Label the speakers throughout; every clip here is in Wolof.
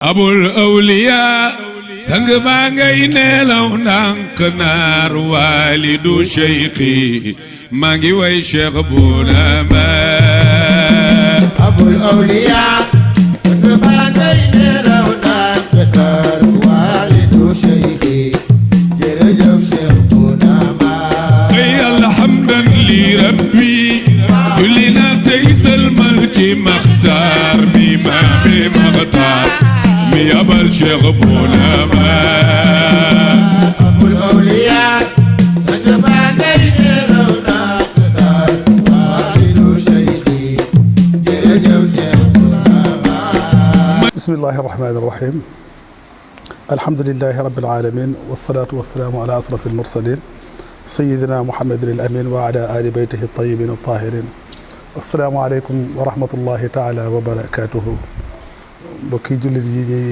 Speaker 1: abul awliya sang baa ngay neelaw ndànk naar waalidu cheikhi maa ngi way cheikh bunama
Speaker 2: abul awliya sang baa ngay neelaw ndànk naar waalidu cheikhi jërëjëf cheikh bunama
Speaker 1: ay alhamdan li rabbi julli na tey salmal ci maxtaar mi maami maxtaar mi abal cheikh bunama
Speaker 2: abul awliya sang baa ngay neelaw ndànk naar waalidu cheikhi jërëjëf cheikh bunama
Speaker 3: bismillahi irrahmani irrahim alhamdulilahi rabbil alamin wasalaatu wasalaamu ala asraf almursalin sayidina muhammadin al amin wa ala ali beytihi altayibin altahirin assalaamu aleykum wa rahmatullahi taala wa barakatuhu mbokki jullit yi ñuy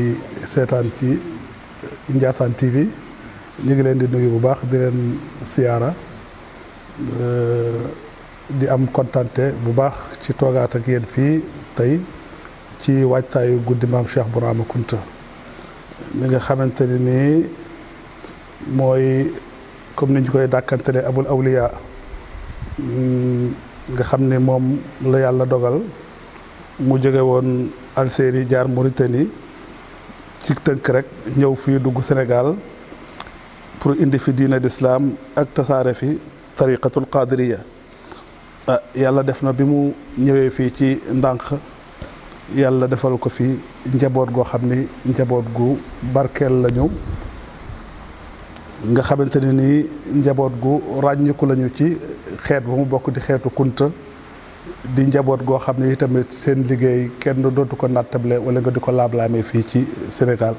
Speaker 3: seetaan ci Ndiassane TV ñu ngi leen di nuyu bu baax di leen siyaara di am kontante bu baax ci toogaat ak yéen fii tey ci waajtaayu guddi maam Cheikh Bounama Kunta mi nga xamante ne nii mooy comme ni ñu koy dàkkantele abul awliya nga xam ne moom la yàlla dogal mu jóge woon Algérie jaar Mauritanie ci tënk rek ñëw fii dugg Sénégal pour indi fi diina d'islam ak tasaare fi tariqatul qadiriya yàlla def na bi mu ñëwee fii ci ndànk yàlla defal ko fi njaboot goo xam ni njaboot gu barkeel lañu nga xamante ne nii njaboot gu ràññiku lañu ci xeet bu mu bokk di xeetu kunta di njaboot goo xam ne tamit seen liggéey kenn dootu ko nattable wala nga di ko laablaamee fii ci Sénégal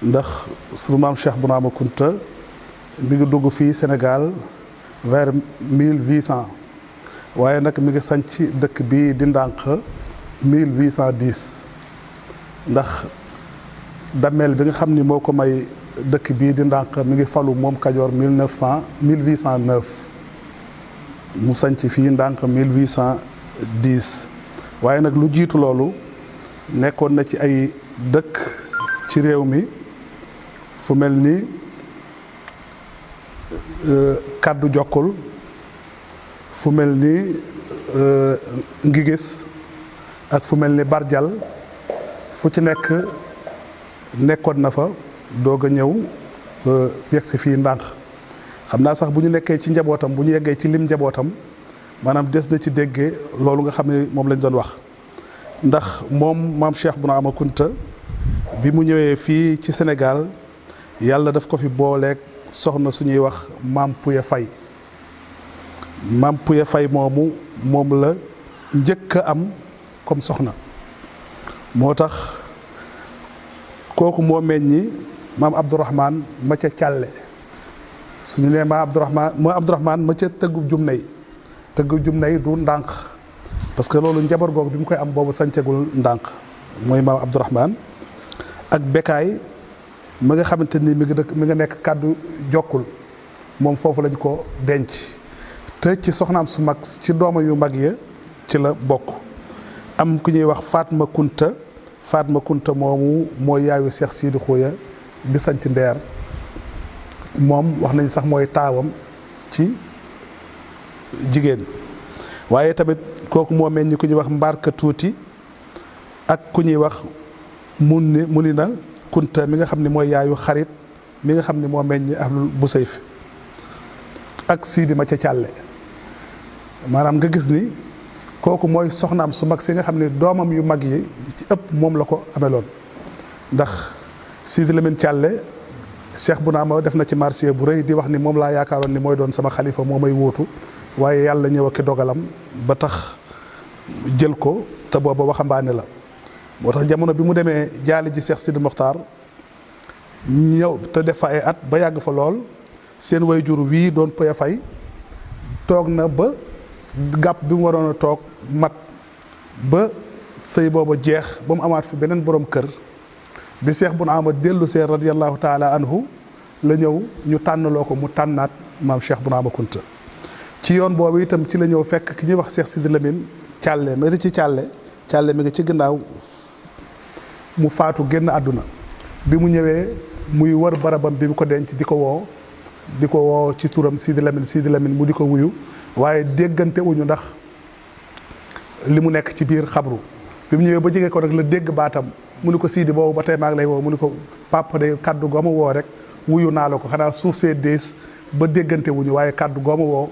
Speaker 3: ndax sunu maam Cheikh Bounama Kunta mi ngi dugg fii Sénégal vers 1800 waaye nag mi ngi sanc dëkk bii di ndànk 1810 ndax dammeel bi nga xam ni moo ko may dëkk bii di ndànk mi ngi falu moom Kajoor 1809 mu sanc fii ndànk 1810 waaye nag lu jiitu loolu nekkoon na ci ay dëkk ci réew mi fu mel ni kàddu jokkul fu mel ni ngigis ak fu mel ni barjal fu ci nekkoon na fa doog a ñëw yegg si fii ndànk xam naa sax bu ñu nekkee ci njabootam bu ñu yeggee ci lim njabootam maanaam des na ci déggee loolu nga xam ne moom lañ doon wax ndax moom maam Cheikh Bounama Kunta bi mu ñëwee fii ci Sénégal yàlla daf ko fi booleeg soxna suñuy wax maam Pouye Faye maam Pouye Faye moom la njëkk a am comme soxna moo tax kooku moo meññi maam Abdourahman ma ca càlle suñu nee maam Abdourahman ma ca tëggub jumnay du ndànk parce que loolu njaboot googu bi mu koy am boobu sancagul ndànk mooy maam Abdourahman ak Bekaay mi nga xamante ni mi nga nekk kàddu jokkul moom foofu lañ ko denc te ci soxnaam su mag ci doomam yu mag ya ci la bokk am ku ñuy wax Fatma Kunta moomu mooy yaayu Cheikh Sidi Khouya bi sanc Ndeer moom wax nañ sax mooy taawam ci jigéen waaye tamit kooku moo meññ ku ñuy wax Mbarka Tuuti ak ku ñuy wax Munina Kunta mi nga xam ne mooy yaayu xarit mi nga xam ne moo meññ ahlul Busayf ak Sidi ma ca càlle maanaam nga gis ni kooku mooy soxnaam su mag si nga xam ne doomam yu mag yi ci ëpp moom la ko ameloon ndax Sidi Lamine Thialé Cheikh Bounama def na ci marché bu rëy di wax ni moom laa yaakaaroon ni mooy doon sama xalifa moo may wóotu waaye yàlla ñëw ak dogalam ba tax jël ko te booba waxambaane la moo tax jamono bi mu demee jaali ji Cheikh Sidi Mokhtar ñëw te def fa ay at ba yàgg fa lool seen wayjur wii doon Pouye Faye toog na ba gàpp bi mu waroon a toog mat ba sëy booba jeex ba mu amaat fi beneen borom kër bi Cheikh Bounama dellu see radiyallahu taala anhu la ñëw ñu tànnaloo ko mu tànnaat maam Cheikh Bounama Kunta ci yoon boobu itam ci la ñëw fekk ki ñuy wax Cheikh Sidi Lamine Thialé mais ci Thialé mi ngi ci gannaaw mu faatu génn àdduna bi mu ñëwee muy wër barabam bi mu ko denc di ko woo ci turam Sidi Lamine mu di ko wuyu waaye déggante wuñu ndax li mu nekk ci biir xabru bi mu ñëwee ba jege ko rek la dégg baatam mu ni ko Sidi boobu ba tey maa ngi lay woo mu ni ko papa de kaddu gooma woo rek wuyu naa la ko xanaa suuf see dees ba déggante wuñu waaye kaddu gooma woo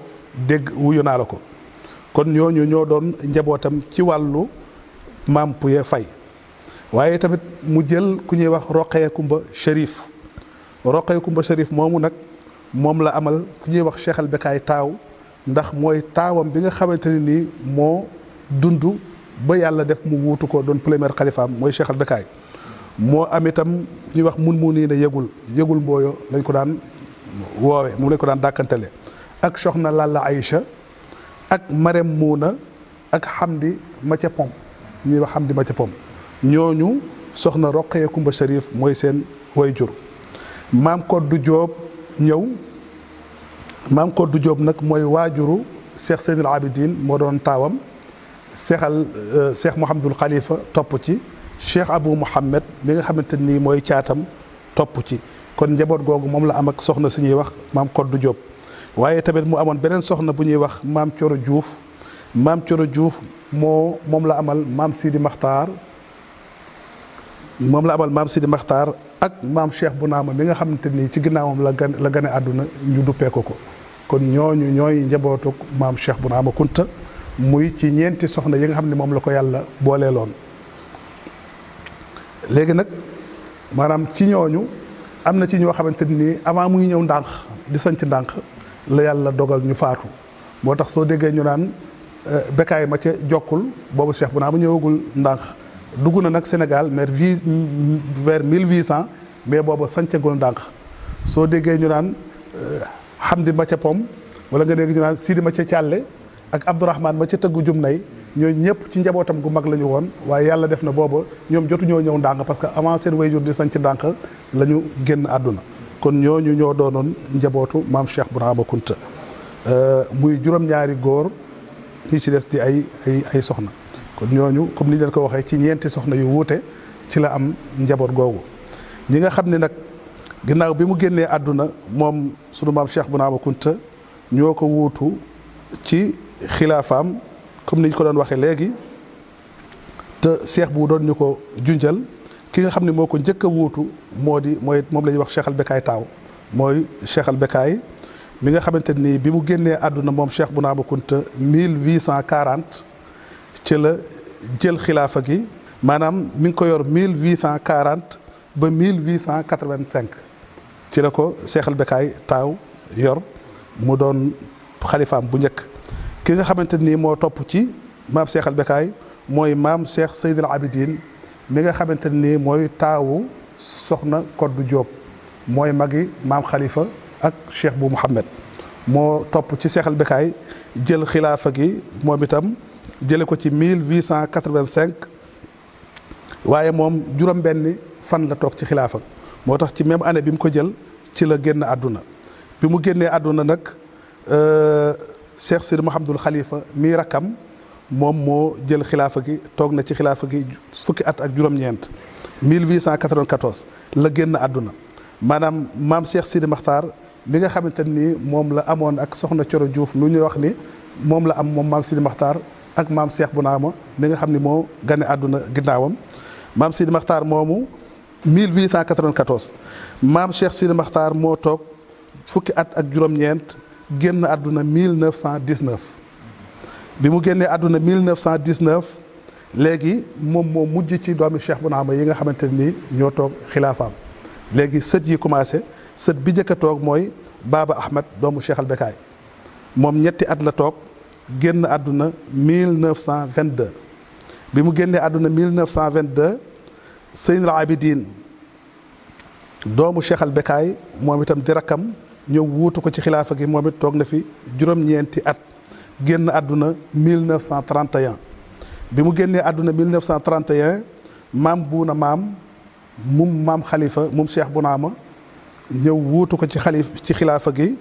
Speaker 3: dégg wuyu naa la ko kon ñooñu ñoo doon njabootam ci wàllu maam Pouye Faye waaye tamit mu jël ku ñuy wax Roqaya Kumba Chérif moomu nag moom la amal ku ñuy wax Cheikh al Bekaay taaw ndax mooy taawam bi nga xamante ne nii moo dund ba yàlla def mu wuutu ko doon premier xalifaam mooy Cheikh al Bekaay moo am itam ñuy wax mun nii ne yëgul mbooyo lañ ko daan woowe moom lañ ko daan dàkkantele ak soxna Lalla Aïcha ak Marème Muuna ak Hamdi Maca Pom ñuy wax Hamdi Maca Pom ñooñu soxna Roqaya Kumba Chérif mooy seen wayjur maam Koddu Jóob ñëw maam Koddu Jóob nag mooy waajuru Cheikh Seydil Abidin moo doon taawam Cheikh Mouhamadul Khalifa topp ci Cheikh Abou Mouhamed mi nga xamante nii mooy caatam topp ci kon njaboot googu moom la am ak soxna su ñuy wax maam Koddu Jóob waaye tamit mu amoon beneen soxna bu ñuy wax maam Coro Diouf moom la amal maam Sidi Maxtaar ak maam Cheikh Bounama mi nga xamante nii ci ginnaawam la gane àdduna ñu duppee ko kon ñooñu ñooy njabootuk maam Cheikh Bounama Kunta muy ci ñeenti soxna yi nga xam ne moom la ko yàlla booleeloon léegi nag maanaam ci ñooñu am na ci ñoo xamante nii avant muy ñëw ndànk di sanc ndànk la yàlla dogal ñu faatu moo tax soo déggee ñu naan Bekaay ma ca jokkul boobu Cheikh Bounama ñëwagul ndànk dugg na nag Sénégal vers 1800 mais boobu sancagul ndànk soo déggee ñu naan Hamdi ma ca Pom wala nga dégg ñu naan Sidi ma ca Càlle ak Abdourahmane ma ca tëggu jum nay ñooñu ñëpp ci njabootam gu mag la ñu woon waaye yàlla def na booba ñoom jotuñoo ñëw ndànk parce que avant seen wayjur di sanc ndànk la ñu génn àdduna kon ñooñu ñoo doonoon njabootu maam Cheikh Bounama Kunta muy juróom-ñaari góor ñi ci des di ay soxna kon ñooñu comme ni leen ko waxee ci ñeenti soxna yu wuute ci la am njaboot googu ñi nga xam ne nag ginnaaw bi mu génnee àdduna moom sunu maam Cheikh Bounama Kunta ñoo ko wuutu ci xilaafaam comme niñ ko doon waxee léegi te Cheikh bu doon ñu ko junjal ki nga xam ne moo ko njëkk a wuutu moom la ñuy wax Cheikh al Bekaay taaw mooy Cheikh al Bekaay mi nga xamante ni bi mu génnee àdduna moom Cheikh Bounama Kunta 1840 ci la jël xilaafa gi maanaam mi ngi ko yor 1840 ba 1885 ci la ko Cheikh al Bekaay taaw yor mu doon xalifaam bu njëkk ki nga xamante ni moo topp ci maam Cheikh al Bekaay mooy maam Cheikh Seydil Abidin mi nga xamante ni mooy taawu soxna Koddu Jóob mooy magi maam Khalifa ak Cheikh bu Mouhamed moo topp ci Cheikh al Bekaay jël xilaafa gi moom itam jële ko ci 1885 waaye moom juróom-benni fan la toog ci xilaafa moo tax ci même année bi mu ko jël ci la génn àdduna bi mu génnee àdduna nag Cheikh Sidi Mouhamadul Khalifa mii rakkam moom moo jël xilaafa gi toog na ci xilaafa gi fukki at ak juróom-ñeent 1894 la génn àdduna maanaam maam Cheikh Sidi Maxtaar mi nga xamante ni moom la amoon ak soxna Coro Diouf mi ñu wax ni moom la am moom maam Sidi Maxtaar ak maam Cheikh Bounama mi nga xam ni moo gane àdduna ginnaawam maam Sidi Maxtaar moomu 1894 maam Cheikh Sidi Maxtaar moo toog fukki at ak juróom-ñeent génn àdduna 1919 bi mu génnee àdduna 1919 léegi moom moo mujj ci doomi Cheikh Bounama yi nga xamante ni ñoo toog xilaafaam léegi sët yi commencé sët bi njëkk a toog mooy Baba Ahmed doomu Cheikh al Bekaay moom ñetti at la toog génn àdduna 1922 bi mu génnee àdduna 1922 Seynul Abidin doomu Cheikh al Bekaay moom itam di rakkam ñëw wuutu ko ci xilaafa gi moom it toog na fi juróom-ñeenti at génn àdduna 1931 bi mu génnee àdduna 1931 maam buuna maam Khalifa mum Cheikh Bounama ñëw wuutu ko ci xilaafa gi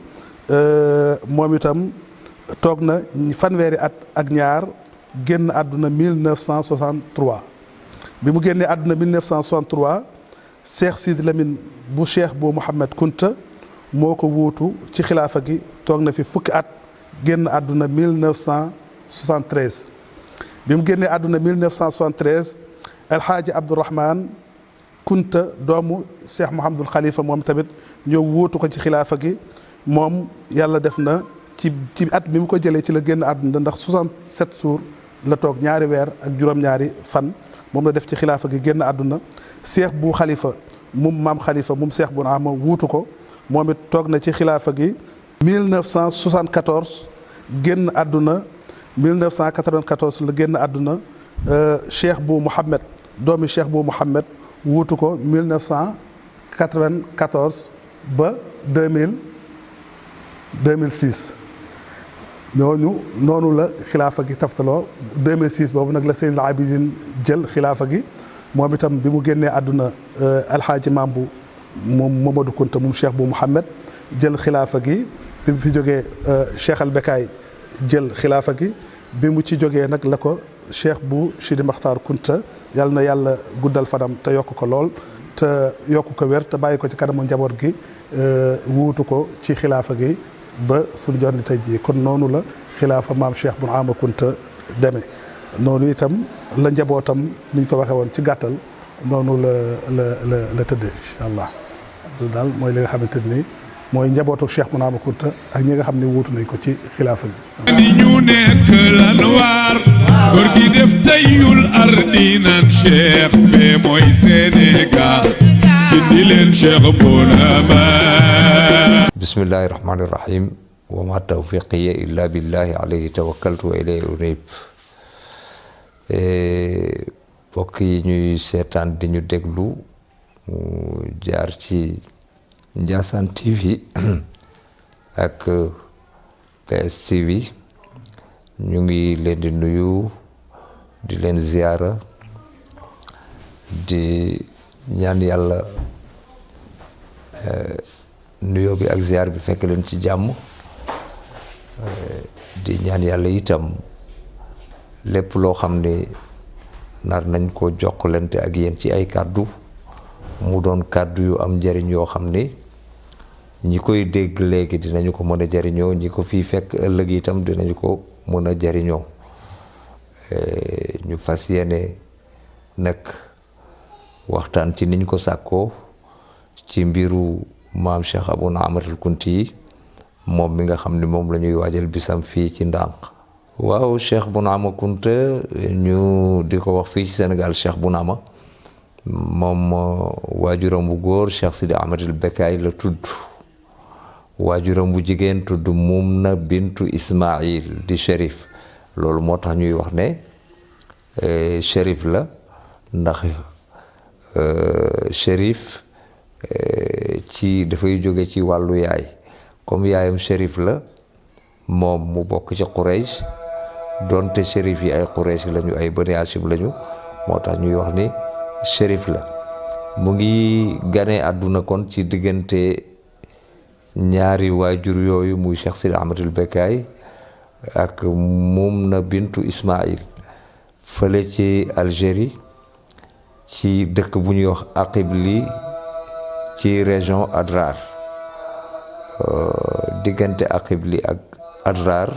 Speaker 3: moom itam toog na fanweeri at ak ñaar génn àdduna 1963 bi mu génnee àdduna 1963 Cheikh Sidi Lamine bu Cheikh bu Mouhamed Kunta moo ko wuutu ci xilaafa gi toog na fi fukki at génn àdduna 1973 bi mu génnee àdduna 1973 El Hadji Abdourahman Kunta doomu Cheikh Mouhamadul Khalifa moom tamit ñëw wuutu ko ci xilaafa gi moom yàlla def na ci at mi mu ko jëlee ci la génn àdduna ndax 67 jours la toog ñaari weer ak juróom-ñaari fan moom la def ci xilaafa gi génn àdduna Cheikh bu Khalifa moom maam Khalifa moom Cheikh bu Naama wuutu ko moom it toog na ci xilaafa gi 1974 génn àdduna 1994 la génn àdduna Cheikh bu Mouhamed doomi Cheikh bu Mouhamed wuutu ko 1994 ba 2006 noonu la xilaafa gi taftaloo 2006 boobu nag la Seydil Abidin jël xilaafa gi moom itam bi mu génnee àdduna alxaaji Mambu moom Mamadou Kunta moom Cheikh bu Mouhamed jël xilaafa gi bi mu fi jógee Cheikh al Bekaay jël xilaafa gi bi mu ci jógee nag la ko Cheikh bu Sidi Maxtaar Kunta yàlla na yàlla guddal fanam te yokk ko lool te yokk ko wér te bàyyi ko ci kanamu njaboot gi wuutu ko ci xilaafa gi ba suñu jonni tey jii kon noonu la xilaafa maam Cheikh bu Ama Kunta demee noonu itam la njabootam ni ñu ko waxee woon ci gàttal noonu la tëddee incha allah loolu daal mooy li nga xamante ni mooy njabootu Cheikh bu Ama Kunta ak ñi nga xam ne wuutu nañ ko ci xilaafa gi.
Speaker 1: ni ñu nekk lan waar góor gi def tayul ardi naan Cheikh fee mooy Sénégal di leen Cheikh bu Ama.
Speaker 4: bismillahi rahmani rahim wa ma tawfiqiya illa billahi alayhi tawakkaltu wa ilayhi unib. mbokk yi ñuy seetaan di ñu déglu jaar ci Ndiassane TV ak PS TV ñu ngi leen di nuyu di leen ziyaara di ñaan yàlla nuyoo bi ak ziyaar bi fekk leen ci jàmm di ñaan yàlla itam lépp loo xam ne nar nañ ko jokkalante ak yéen ci ay kàddu mu doon kàddu yu am njëriñ yoo xam ne ñi koy dégg léegi dinañu ko mën a jariñoo ñi ko fii fekk ëllëg itam dinañu ko mën a jariñoo ñu fas yéene nag waxtaan ci niñ ko sàkkoo ci mbiru maam Cheikh Abou Naamatul Kunti yi moom mi nga xam ne moom la ñuy waajal bisam fii ci Ndànk. waaw Cheikh bu Naama Kunta ñu di ko wax fii ci Sénégal Cheikh bu Naama moom waajuram bu góor Cheikh Sidi Ahmadul Bekaay la tudd waajuram bu jigéen tudd Mumna bintu Ismail di Chérif loolu moo tax ñuy wax ne Chérif la ndax Chérif ci dafay jóge ci wàllu yaay comme yaayam Chérif la moom mu bokk ci Quraysh donte Chérif yi ay Quraysh lañu ay Bani Hashim lañu moo tax ñuy wax ni Chérif la mu ngi ganee àdduna kon ci diggante ñaari waajur yooyu muy Cheikh Sidi Ahmadul Bekaay ak Mumna bintu Ismail fële ci Algérie ci dëkk bu ñuy wax Aqibli ci région Adrar diggante Aqibli ak Adrar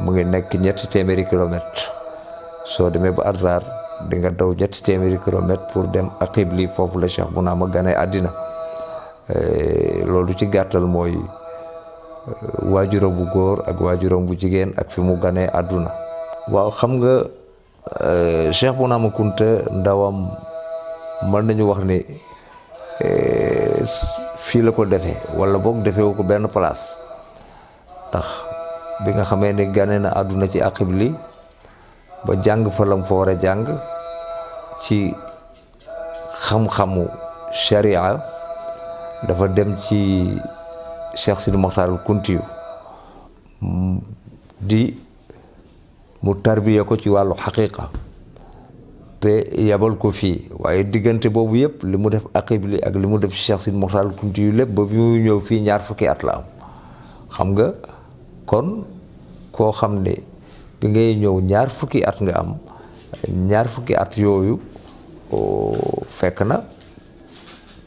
Speaker 4: mu ngi nekk 300 kilomètres soo demee ba Adrar di nga daw 300 kilomètres pour dem Aqibli foofu la Cheikh bu Naama gane àddina loolu ci gàttal mooy waajuram bu góor ak waajuram bu jigéen ak fi mu ganee àdduna. waaw xam nga Cheikh bu Naama Kunta ndawam mën nañu wax ni fii la ko defee wala boog defewu ko benn place ndax bi nga xamee ni gane na àdduna ci Aqibli ba jàng fa lam fa war a jàng ci xam-xamu sharia dafa dem ci Cheikh Sidi Mokhtar al Kunti di mu tarbiya ko ci wàllu xaqiqa te yabal ko fii waaye diggante boobu yëpp li mu def Aqibli ak li mu def ci Cheikh Sidi Mokhtar al Kunti yu lépp ba bi muy ñëw fii 2 fukki at la am xam nga kon koo xam ne bi ngay ñëw 2 fukki at nga am 2 fukki at yooyu fekk na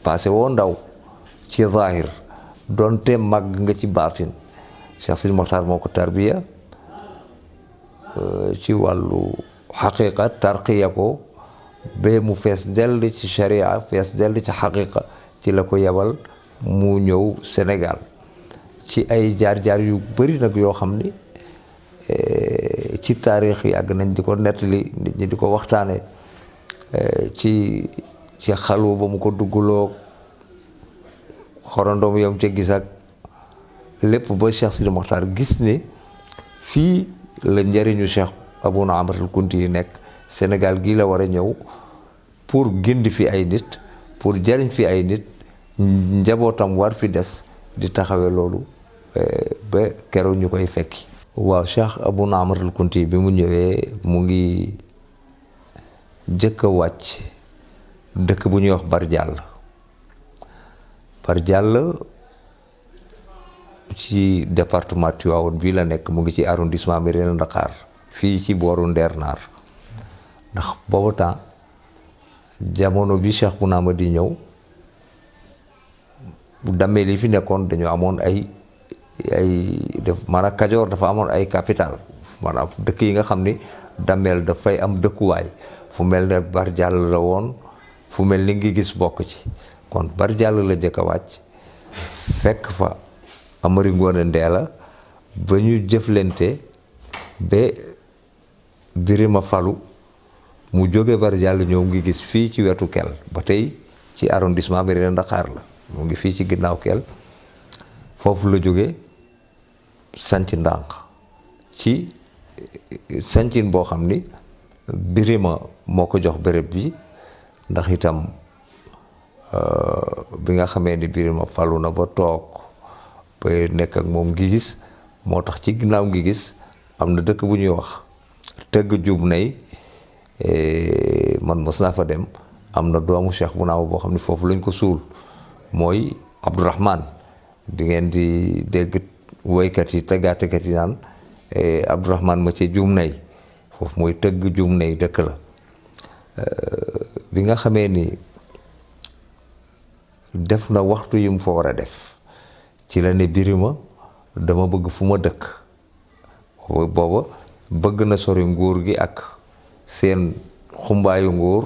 Speaker 4: passé woo ndaw ci zahir doonte màgg nga ci baatin Cheikh Sidi Mokhtar moo ko tarbiya ci wàllu xaqiqa tarqiya ko ba mu fees dell ci sharia fees dell ci xaqiqa ci la ko yebal mu ñëw Sénégal ci ay jaar-jaar yu bari nag yoo xam ni ci taarix yàgg nañ di ko nettali nit ñi di ko waxtaane ci xalwa ba mu ko dugguloo xorondoom yom ca gis ak lépp ba Cheikh Sidi Mokhtar gis ne fii la njëriñu Cheikh Abou Amr al Kunti yi nekk Sénégal gii la war a ñëw pour gindi fi ay nit pour jariñ fi ay nit njabootam war fi des di taxawee loolu ba keroog ñu koy fekki. waaw Cheikh Abou Amr al Kunti bi mu ñëwee mu ngi jëkk a wàcc dëkk bu ñuy wax Bardial ci département Tivaouane bii la nekk mu ngi ci arrondissement Mérina Dakhar fii ci booru Ndeer Naar ndax boobu temps jamono bi Cheikh Bounama di ñëw dammeel yi fi nekkoon dañoo amoon ay maanaam Kajoor dafa amoon ay capital maanaam dëkk yi nga xam ni dammeel dafay am dëkkuwaay fu mel ne Bardial la woon fu mel ni ngi gis bokk ci kon Bardial la jëkk a wàcc fekk fa Amari Ngoone Ndeela ba ñu jëflante ba Birima falu mu jóge Bardial ñëw ngi gis fii ci wetu Kel ba tey ci arrondissement Mérina Dakhar la mu ngi fii ci ginnaaw Kel foofu la jóge sanc ndànk ci sancin boo xam ni Birima moo ko jox béréb bi ndax itam bi nga xamee ni Birima falu na ba toog ba nekk ak moom ngi gis moo tax ci ginnaaw ngi gis am na dëkk bu ñuy wax tëgg jub nay man mos naa fa dem am na doomu Cheikh Bounama boo xam ne foofu lañ ko suul mooy Abdourahman di ngeen di dégg woykat yi tëggaatekat yi naan Abdourahman ma ci jum nay foofu mooy tëgg jum nay dëkk la bi nga xamee ni def na waxtu yi mu fa war a def ci la ne Birima dama bëgg fu ma dëkk booba bëgg na sori nguur gi ak seen xumbaayu nguur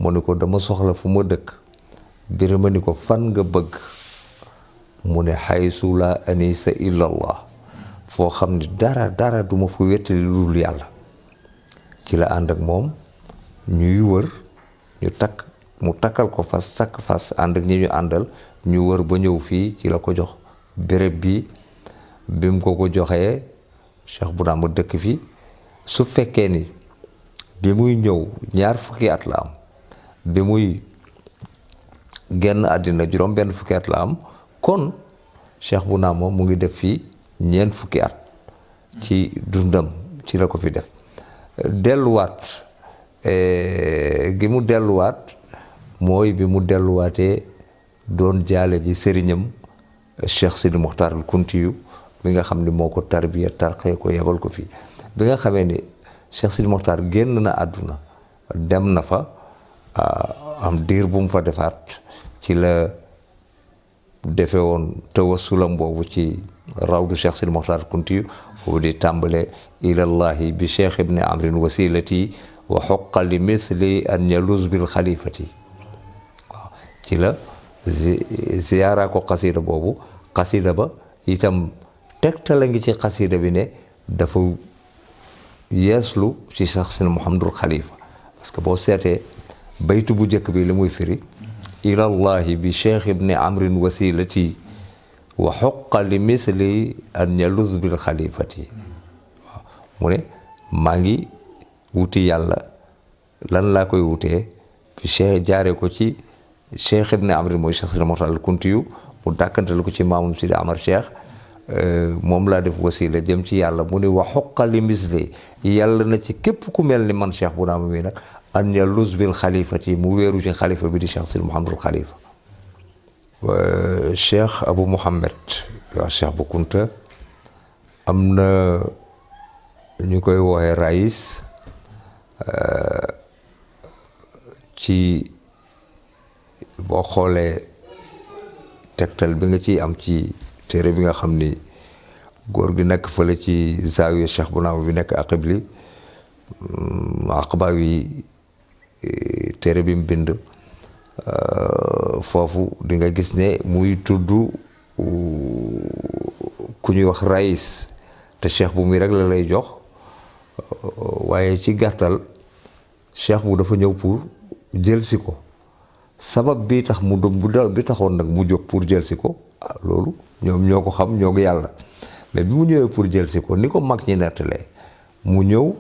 Speaker 4: mu ni ko dama soxla fu ma dëkk Birima ni ko fan nga bëgg mu ne xaysu la anisa illallah foo xam ni dara du ma fa wettali lu dul yàlla ci la ànd ak moom ñuy wër mu takkal ko fas sakk fas ànd ak ñi ñu àndal ñu wër ba ñëw fii ci la ko jox béréb bi mu ko joxee Cheikh Bounama dëkk fi su fekkee ni bi muy ñëw 2 fukki at la am bi muy genn àddina juróom benn fukki at la am kon Cheikh Bounama mu ngi def fii 4 fukki at ci dundam ci la ko fi def delluwaat gi mu delluwaat mooy bi mu delluwaatee doon jaale ji sëriñam Cheikh Sidi Mokhtar al Kuntiyu bi nga xam ne moo ko tarbiya tarxee ko yebal ko fii bi nga xamee ni Cheikh Sidi Mokhtar génn na àdduna dem na fa am diir bu mu fa defaat ci la defe woon tawassulam boobu ci rawdu Cheikh Sidi Mokhtar al Kuntiyu foofu di tàmbale ilallahi bi Cheikh ibni amrin wasilati wa xoqa li misli an yaluz bil xalifati waaw ci la ziyaara ko xasida boobu xasida ba itam tegtal a ngi ci xasida bi ne dafa yeeslu ci Cheikh Sidi Mouhamadul Khalifa parce que boo seetee baytu bu njëkk bi li muy firi ilallahi bi Cheikh ibni amrin wasilati wa xoqa li misli an yaluz bil xalifati waaw mu ne maa ngi wuti yàlla lan laa koy wutee bi Cheikh jaaree ko ci Cheikh ibni amrin mooy Cheikh Sidi Mokhtar al Kuntiyu mu dàkkantal ko ci maamum Sidi Amar Cheikh moom laa def wasila jëm ci yàlla mu ne wa xoqa li misli yàlla na ci képp ku mel ni man Cheikh Bounama mi nag an yaluz bil xalifati mu wéeru ci xalifa bi di Cheikh Sidi Mouhamadul Khalifa Cheikh Abou Mouhamed waaw Cheikh Bou Kounta am na ñu koy wooxee Raïs ci boo xoolee tegtal bi nga ciy am ci téere bi nga xam ni góor gi nekk fële ci zaawiya Cheikh Bounama bi nekk Aqibli Aqba yi téere bi mu bind foofu di nga gis ne muy tudd ku ñuy wax raïs te cheikh bu muy rek la lay jox waaye ci gàttal cheikh bu dafa ñëw pour jël si ko sabab bi tax mu doon bi taxoon nag mu jóg pour jël si ko loolu ñoom ñoo ko xam ñoo ngi yàlla mais bi mu ñëwee pour jël si ko ni ko mag ñi nettalee mu ñëw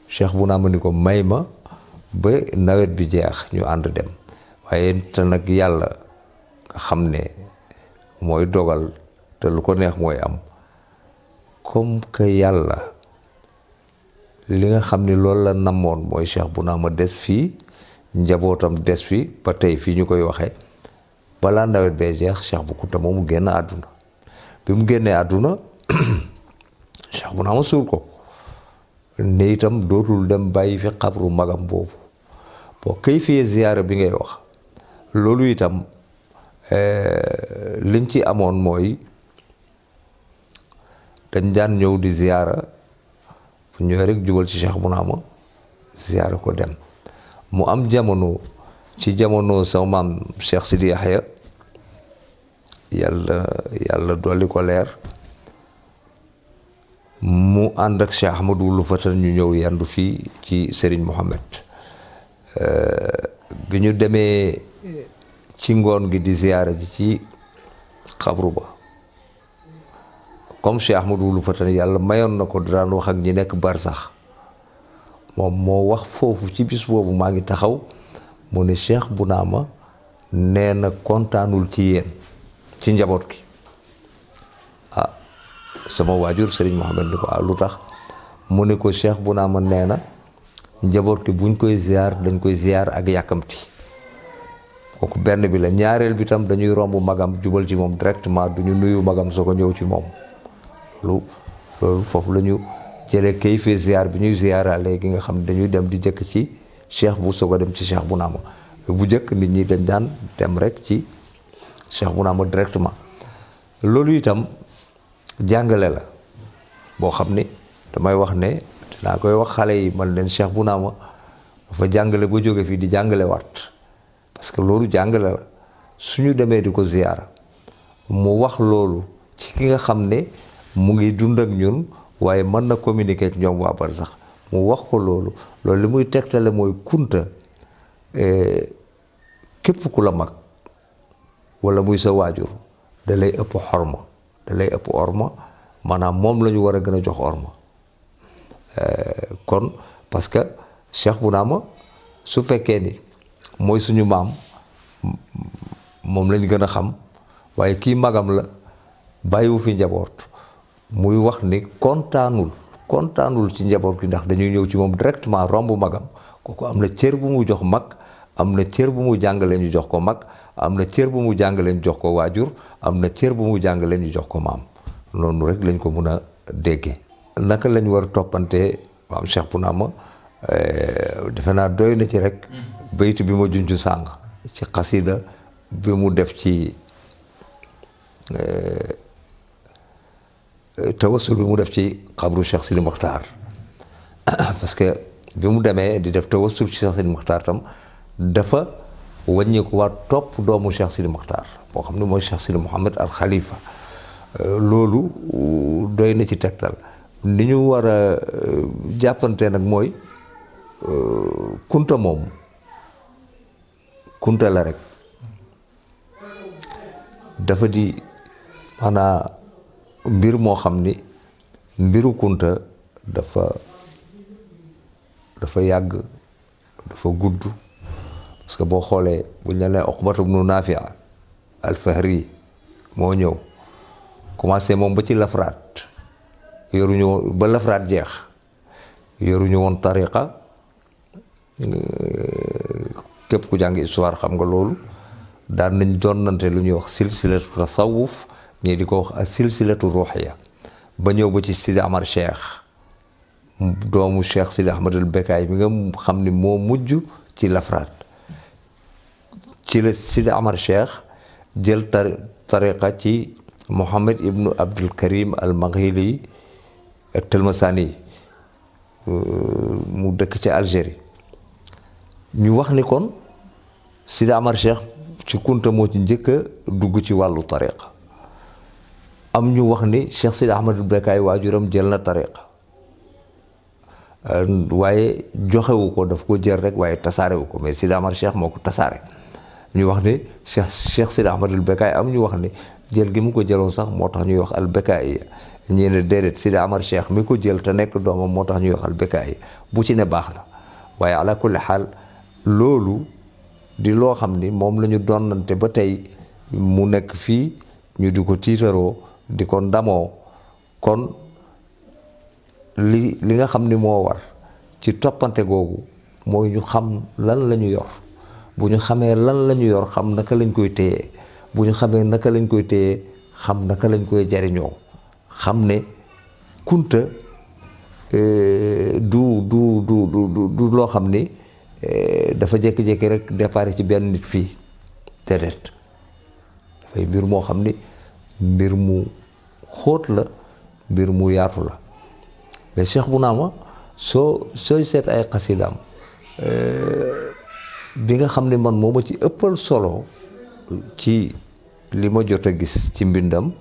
Speaker 4: cheikh bu naa ma ni ko may ma ba nawet bi jeex ñu ànd dem waaye te nag yàlla nga xam ne mooy dogal te lu ko neex mooy am comme que yàlla li nga xam ni loolu la namoon mooy cheikh bu naa ma des fii njabootam des fi ba tey fii ñu koy waxee balaa nawet bee jeex cheikh bu Kunta moom mu génn àdduna bi mu génnee àdduna cheikh bu naa ma suul ko ne itam dootul dem bàyyi fi xabru magam boobu boo kay fiyee ziyaara bi ngay wax loolu itam liñ ci amoon mooy dañ daan ñëw di ziyaara bu ñëwee rek jubal ci Cheikh Bounama ziyaara ko dem mu am jamono ci jamono sama maam Cheikh Sidi Yahya yàlla dolli ko leer mu ànd ak Cheikh Ahmadou lu fatan ñu ñëw yendu fii ci Serigne Mohamed bi ñu demee ci ngoon gi di ziyaara ji ci xabru ba comme Cheikh Ahmadou lu fatan yàlla mayoon na ko daan wax ak ñi nekk barsax moom moo wax foofu ci bis boobu maa ngi taxaw mu ne Cheikh Bounama nee na kontaanul ci yéen ci njaboot gi sama waajur Serigne Mohamed ni ko lu tax mu ne ko Cheikh Bounama nee na njaboot gi buñ koy ziar dañ koy ziar ak yàkkamti kooku benn bi la ñaareel bi tam dañuy romb magam jubal ci moom directement duñu nuyu magam soo ko ñëw ci moom loolu foofu la ñu jëlee kay fee ziar bi ñuy ziara léegi nga xam ne dañuy dem di jëkk ci cheikh bu soog a dem ci Cheikh Bounama bu jëkk nit ñi dañ daan dem rek ci Cheikh Bounama directement loolu itam jàngale la boo xam ni damay wax ne dinaa koy wax xale yi man leen Cheikh Bounama dafa jàngale ba jóge fii di jàngale waat parce que loolu jàngale la suñu demee di ko ziyaara mu wax loolu ci ki nga xam ne mu ngi dund ak ñun waaye mën na communiquer ak ñoom waa barsax mu wax ko loolu li muy tegtale mooy Kunta képp ku la mag wala muy sa waajur da lay ëpp orma maanaam moom la ñu war a gën a jox orma kon parce que Cheikh Bounama su fekkee ni mooy suñu maam moom lañ gën a xam waaye kii magam la bàyyiwu fi njaboot muy wax ni kontaanul ci njaboot gi ndax dañuy ñëw ci moom directement romb magam kooku am na cër bu mu jox mag am na cër bu mu jàngale ñu jox ko mag am na cër bu mu jàngale ñu jox ko waajur am na cër bu mu jàngale ñu jox ko maam noonu rek lañ ko mun a déggee naka lañ war a toppante maam Cheikh Bounama defe naa doy na ci rek baytu bi ma junj sàng ci xasida bi mu def ci tawassul bi mu def ci xabru Cheikh Sidi Mokhtar parce que bi mu demee di def tawassul ci Cheikh Sidi Mokhtar tam dafa wàññeeku waat topp doomu Cheikh Sidi Mokhtar boo xam ne mooy Cheikh Sidi Mohamed al Khalifa loolu doy na ci tegtal ni ñu war a jàppante nag mooy Kunta moom Kunta la rek dafa di maanaam mbir moo xam ni mbiru Kunta dafa yàgg dafa gudd parce que boo xoolee buñ la nee Uqbatu bnu Naafi al-Fahri moo ñëw commencé moom ba ci lafraat yoruñu woon ba lafraat jeex yoruñu woon tariqa képp ku jàng histoire xam nga loolu daan nañ donnante lu ñuy wax silsilatu tasawuf ñii di ko wax ak silsilatu ruuxiya ba ñëw ba ci Sidi Amar Cheikh doomu Cheikh Sidi Ahmad al Bekaay mi nga xam ni moo mujj ci lafraat ci la Sidi Amar Cheikh jël tariqa ci Mohammed ibnu Abdul Karim al Maghili ak Telmasani mu dëkk ci Algérie. ñu wax ni kon Sidi Amar Cheikh ci Kunta moo ci njëkk a dugg ci wàllu tariqa. am ñu wax ni Cheikh Sidi Ahmadul Bekkaay waajuram jël na tariqa waaye joxewu ko daf ko jël rek waaye tasaarewu ko mais Sidi Amar Cheikh moo ko tasaare. ñu wax ni Cheikh Sidi Ahmadul Bekkaay am ñu wax ni jël gi mu ko jëloon sax moo tax ñuy wax al Bekkaay ñii ne déedéet Sidi Amar Cheikh mi ko jël te nekk doomam moo tax ñuy wax al Bekkaay bu ci ne baax na waaye ala kulli xaal loolu di loo xam ni moom la ñu donnante ba tey mu nekk fii ñu di ko tiitaroo di ko ndamoo. kon li nga xam ni moo war ci toppante googu mooy ñu xam lan la ñu yor. bu ñu xamee lan la ñu yor xam naka lañ koy téye bu ñu xamee naka lañ koy téye xam naka lañ koy jariñoo xam ne Kunta du loo xam ni dafa jékki-jékki rek départ ci benn nit fii déedéet dafay mbir moo xam ni mbir mu xóot la mbir mu yaatu la mais Cheikh Bounama sooy seet ay xasidaam bi nga xam ne man moo ma ci ëppal solo ci li ma jot a gis ci mbindam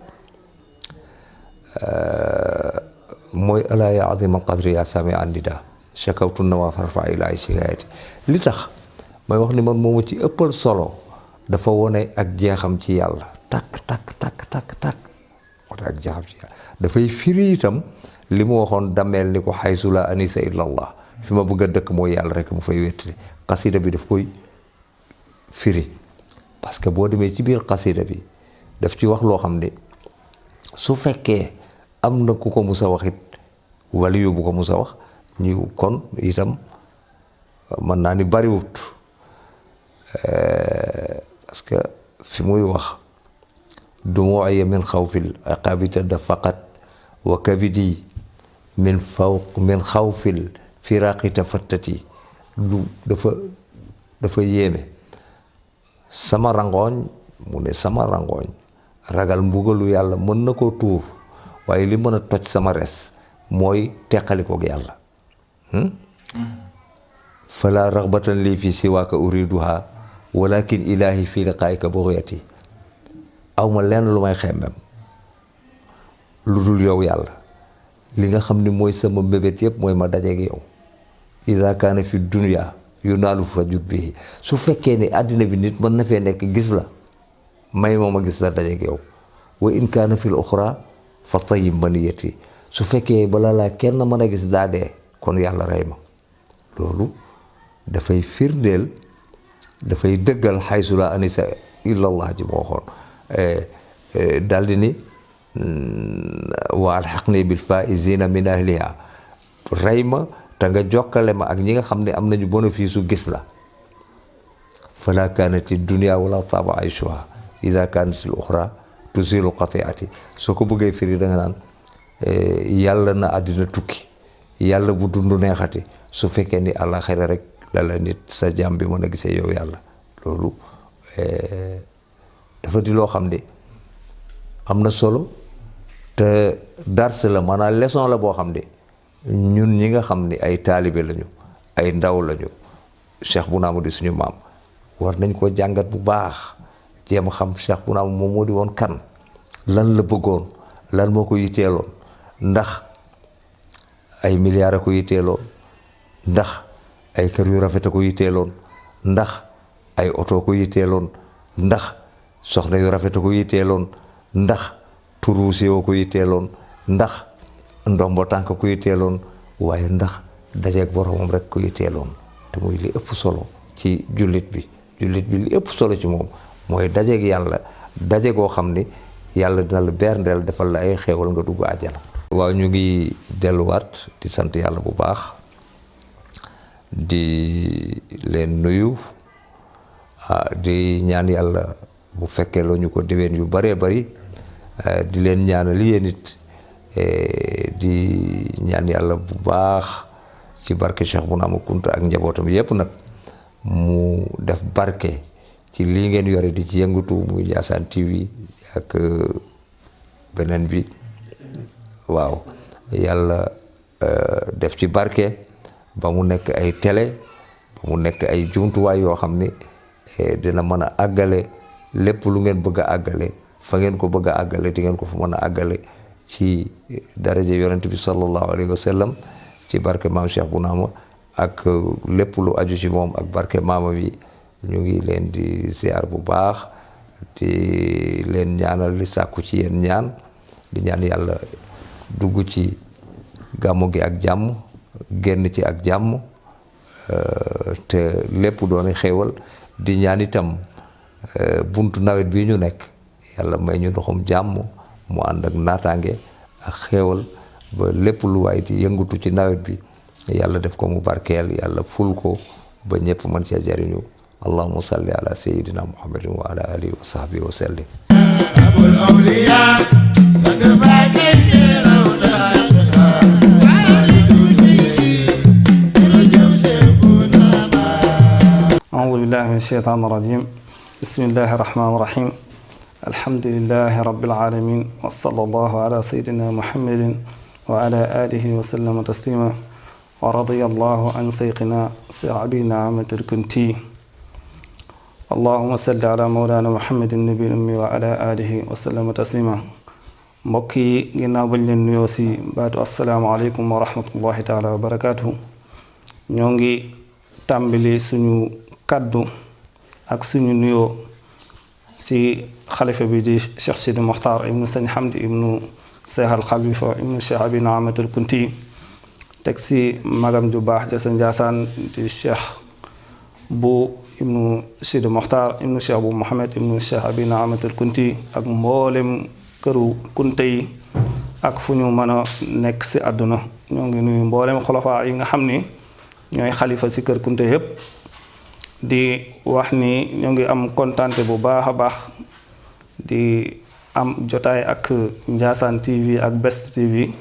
Speaker 4: mooy alaa ya azima qadri ya sami andida shakawtu nawa farfa ilaay shikayati li tax may wax ni man moo ma ci ëppal solo dafa wone ak jeexam ci yàlla takk wone ak jeexam ci yàlla dafay firi itam li mu waxoon dameel ni ko xaysu la anisa illa allah fi ma bëgg a dëkk mooy yàlla rek mu fay wettali xasida bi daf koy firi parce que boo demee ci biir xasida bi daf ci wax loo xam ne su fekkee am na ku ko mus a wax it waliyu bu ko mus a wax ñu kon itam mën naa ni bariwut parce que fi muy wax dumuuya min xawfil iqaabi tadafaqat wa kabidi min xawfil firaqi tafattati lu dafa yéeme sama rangooñ mu ne sama rangooñ ragal mbugalu yàlla mën na koo tuur waaye li mën a toj sama res mooy teqalikoog yàlla fala raxbatan lii fi siwaaka uriduha walakin ilahi fi liqaayika buxyati awma lenn lu may xemmem lu dul yow yàlla li nga xam ni mooy sama mbébét yëpp mooy ma dajeeg yow ida kaana fi dunya yu naalu fa jut bi su fekkee ni àddina bi nit mën na fee nekk gis la may moom a gis la dajeeg yow wa in kaana fil uxra fa tayyib maniyati su fekkee bala laa kenn mën a gis daa dee kon yàlla rey ma loolu dafay firndeel dafay dëggal xaysu la anisa illallah ji moo waxoon daldi ni wa alxaqni bil faizina min ahliha rey ma te nga jokkale ma ak ñi nga xam ne am nañu bénéfice su gis la fala kanati dunia wala taaba ayshuha ida kanat al uxra tusilu qatiati soo ko bëggee firi da nga naan yàlla na àddina tukki yàlla bu dund neexati su fekkee ni àllaxira rek la nit sa jàmm bi mën a gisee yow yàlla loolu dafa di loo xam ne am na solo te dars la maanaam leçon la boo xam ne ñun ñi nga xam ni ay taalibe lañu ay ndaw lañu Cheikh Bounama di suñu maam war nañ ko jàngat bu baax jéem a xam Cheikh Bounama moom moo di woon kan lan la bëggoon lan moo ko yitteeloon ndax ay milliards a ko yitteeloon ndax ay kër yu rafet a ko yitteeloon ndax ay oto ko yitteeloon ndax soxna yu rafet a ko yitteeloon ndax turu siiw ko yitteeloon ndax ndombo tànk ko yitteeloon waaye ndax dajeeg boromam rek ko yitteeloon te muy li ëpp solo ci jullit bi li ëpp solo ci moom mooy dajeeg yàlla daje goo xam ni yàlla dina la berndeel defal la ay xéewal nga dugg àjjana. waaw ñu ngi delluwaat di sant yàlla bu baax di leen nuyu di ñaan yàlla bu fekkee loo ñu ko déwén yu bëree bëri di leen ñaanal yéen it di ñaan yàlla bu baax ci barke Cheikh Bounama Kunta ak njabootam yépp nag mu def barke ci lii ngeen yore di ci yëngatu muy Ndiassane TV ak beneen bi waaw yàlla def ci barke ba mu nekk ay télé ba mu nekk ay jumtuwaay yoo xam ni dina mën a àggale lépp lu ngeen bëgg a àggale fa ngeen ko bëgg a àggale di ngeen ko fa mën a àggale ci daraja yonent bi sallallahu alayhi wa sallam ci barke maam Cheikh Bounama ak lépp lu aju ci moom ak barke maama bi ñu ngi leen di ziar bu baax di leen ñaanal di sàkku ci yéen ñaan di ñaan yàlla dugg ci gàmmu gi ak jàmm génn ci ak jàmm te lépp doon xéewal di ñaan itam buntu nawet bi ñu nekk yàlla may ñu ndoxum jàmm mu ànd ak naataange ak xéewal ba lépp lu waay di yëngatu ci nawet bi yàlla def ko mu barkeel yàlla ful ko ba ñëpp mën cee jariñu allahumma salli ala sayyidina muhammadin wa ala alihi wa sahbihi wa sallim
Speaker 2: abul awliya sadr baagi rawda
Speaker 5: أعوذ بالله من الشيطان الرجيم بسم الله الرحمن الرحيم الحمد لله رب العالمين وصلى الله على سيدنا محمد وعلى آله وسلم تسليما ورضي الله عن سيقنا سعبي نعمة الكنتي اللهم صل على مولانا محمد النبي الأمي وعلى آله وسلم تسليما mbokki ginnaaw bañ leen nuyoo si baatu asalaamaaleykum wa rahmatullahi taala wa barakaatuhu ñoo ngi tàmbali suñu kaddu ak suñu nuyoo si xalifa bi di Cheikh Sidi Mokhtar ibnu Sëñ Hamdi ibnu Cheikh al Khalifa ibnu Cheikh Abi Naamatul Kunti teg si magam ju baax ja sa Njaasaan di Cheikh bu ibnu Sidi Mokhtar ibnu Cheikh bu Mohamed ibnu Cheikh Abi Naamatul Kunti ak mboolem këru kunte yi ak fu ñu mën a nekk si àdduna ñoo ngi nuyu mboolem xulafaa yi nga xam ni ñooy xalifa si kër kunte yépp di wax ni ñoo ngi am kontante bu baax a baax di am jotaay ak Ndiassane TV ak Best TV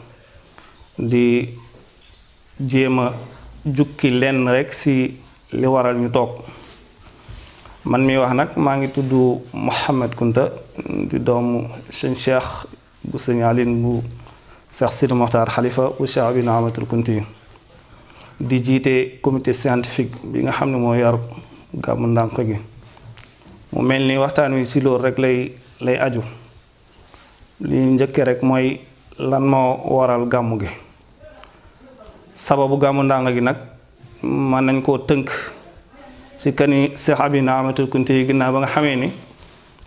Speaker 5: di jéem a jukki lenn rek si li waral ñu toog man mi wax nag maa ngi tudd Mouhamed Kunta di doomu sëñ Cheikh bu sëñ Aline bu Cheikh Sidi Mokhtar xalifa bu Cheikh Abi Naamatul Kunti di jiite comité scientifique bi nga xam ne moo yar gàmmu ndànk gi mu mel ni waxtaan wi si loolu rek lay aju li njëkke rek mooy lan moo waral gàmmu gi sababu gàmmu ndànk gi nag mën nañ koo tënk si kani Cheikh Abi Naamatul Kunti yi ginnaaw ba nga xamee ni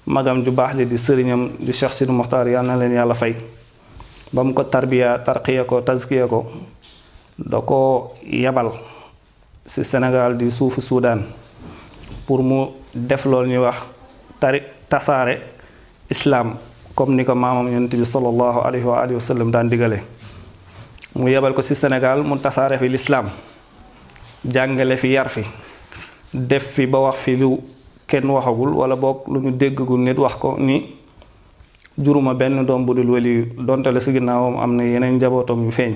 Speaker 5: magam ju baax ji di sëriñam di Cheikh Sidi Mokhtar yàlla na leen yàlla fay ba mu ko tarbiya tarqiya ko tazkiya ko da ko yebal si Sénégal di suufu Soudan pour mu def loolu ñuy wax tasaare islam comme ni ko maamam yonent bi sallallahu alayhi wa sallam daan digale mu yebal ko si Sénégal mu tasaare fi l'islam jàngale fi yar fi def fi ba wax fi lu kenn waxagul wala boog lu ñu déggagul nit wax ko ni juruma benn doom bu dul wali donte la si ginnaawam am na yeneen njabootam yu feeñ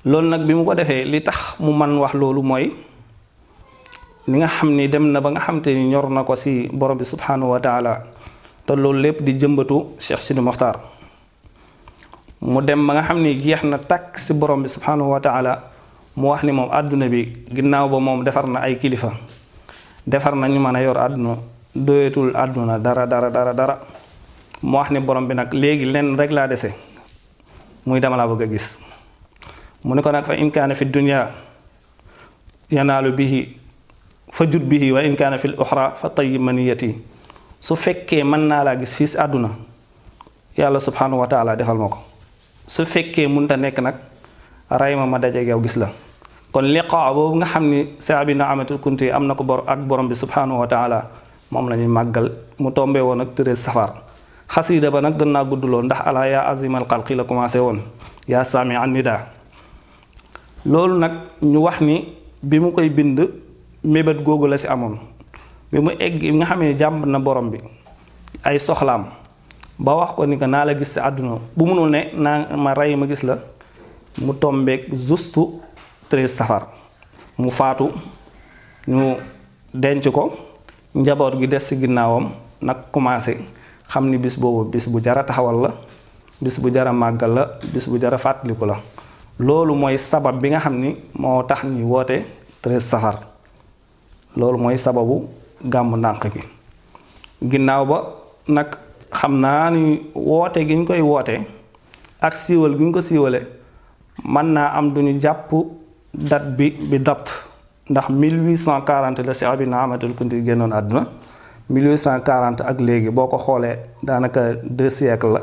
Speaker 5: loolu nag bi mu ko defee li tax mu man wax loolu mooy li nga xam ni dem na ba nga xam te ni ñor na ko si borom bi subhanahu wa taala te loolu lépp di jëmbatu Cheikh Sidi Mokhtar mu dem ba nga xam ni jeex na tàkk si borom bi subhanahu wa taala mu wax ni moom àdduna bi ginnaaw ba moom defar na ay kilifa defar na ñu mën a yor àdduna doyatul àdduna dara mu wax ni borom bi nag léegi lenn rek laa dese muy dama laa bëgg a gis mu ne ko nag fa in kaana fi dunya yanaalu bihi fa jut bihi wa in kaana fi uxra fa tayyib maniyati su fekkee mën naa laa gis fii si àdduna yàlla subhanahu wa taala defal ma ko su fekkee munta nekk nag ray ma dajeeg yow gis la kon liqaa boobu nga xam ni Cheikh Abi Naamatul Kunti am na ko ak borom bi subhanahu wa taala moom la ñuy màggal mu tombé woon ak 13 safar xasida ba nag gën naa gudd lool ndax ala yaa azimal xalqi la commencé woon yaa saami an nida loolu nag ñu wax ni bi mu koy bind mébét googu la si amoon bi mu egg nga xamee jàmb na borom bi ay soxlaam ba wax ko ni que naa la gis si àdduna bu munul ne naa ma rey ma gis la mu tombeek juste 13 safar mu faatu ñu denc ko njaboot gi des ci ginnaawam nag commencé xam ni bis boobu bis bu jara taxawal la, bis bu jara màggal la, bis bu jara fàttaliku la. loolu mooy sabab bi nga xam ni moo tax ñuy woote 13 safar. loolu mooy sababu gàmmu ndànk gi. ginnaaw ba nag xam naa ni woote gi ñu koy woote ak siiwal gi ñu ko siiwale mën naa am duñu jàpp date bi dapt, ndax 1840 la Cheikh Ibn Ahmadul Kunti génnoon àdduna. 1840 ak léegi boo ko xoolee daanaka 2 siècles la.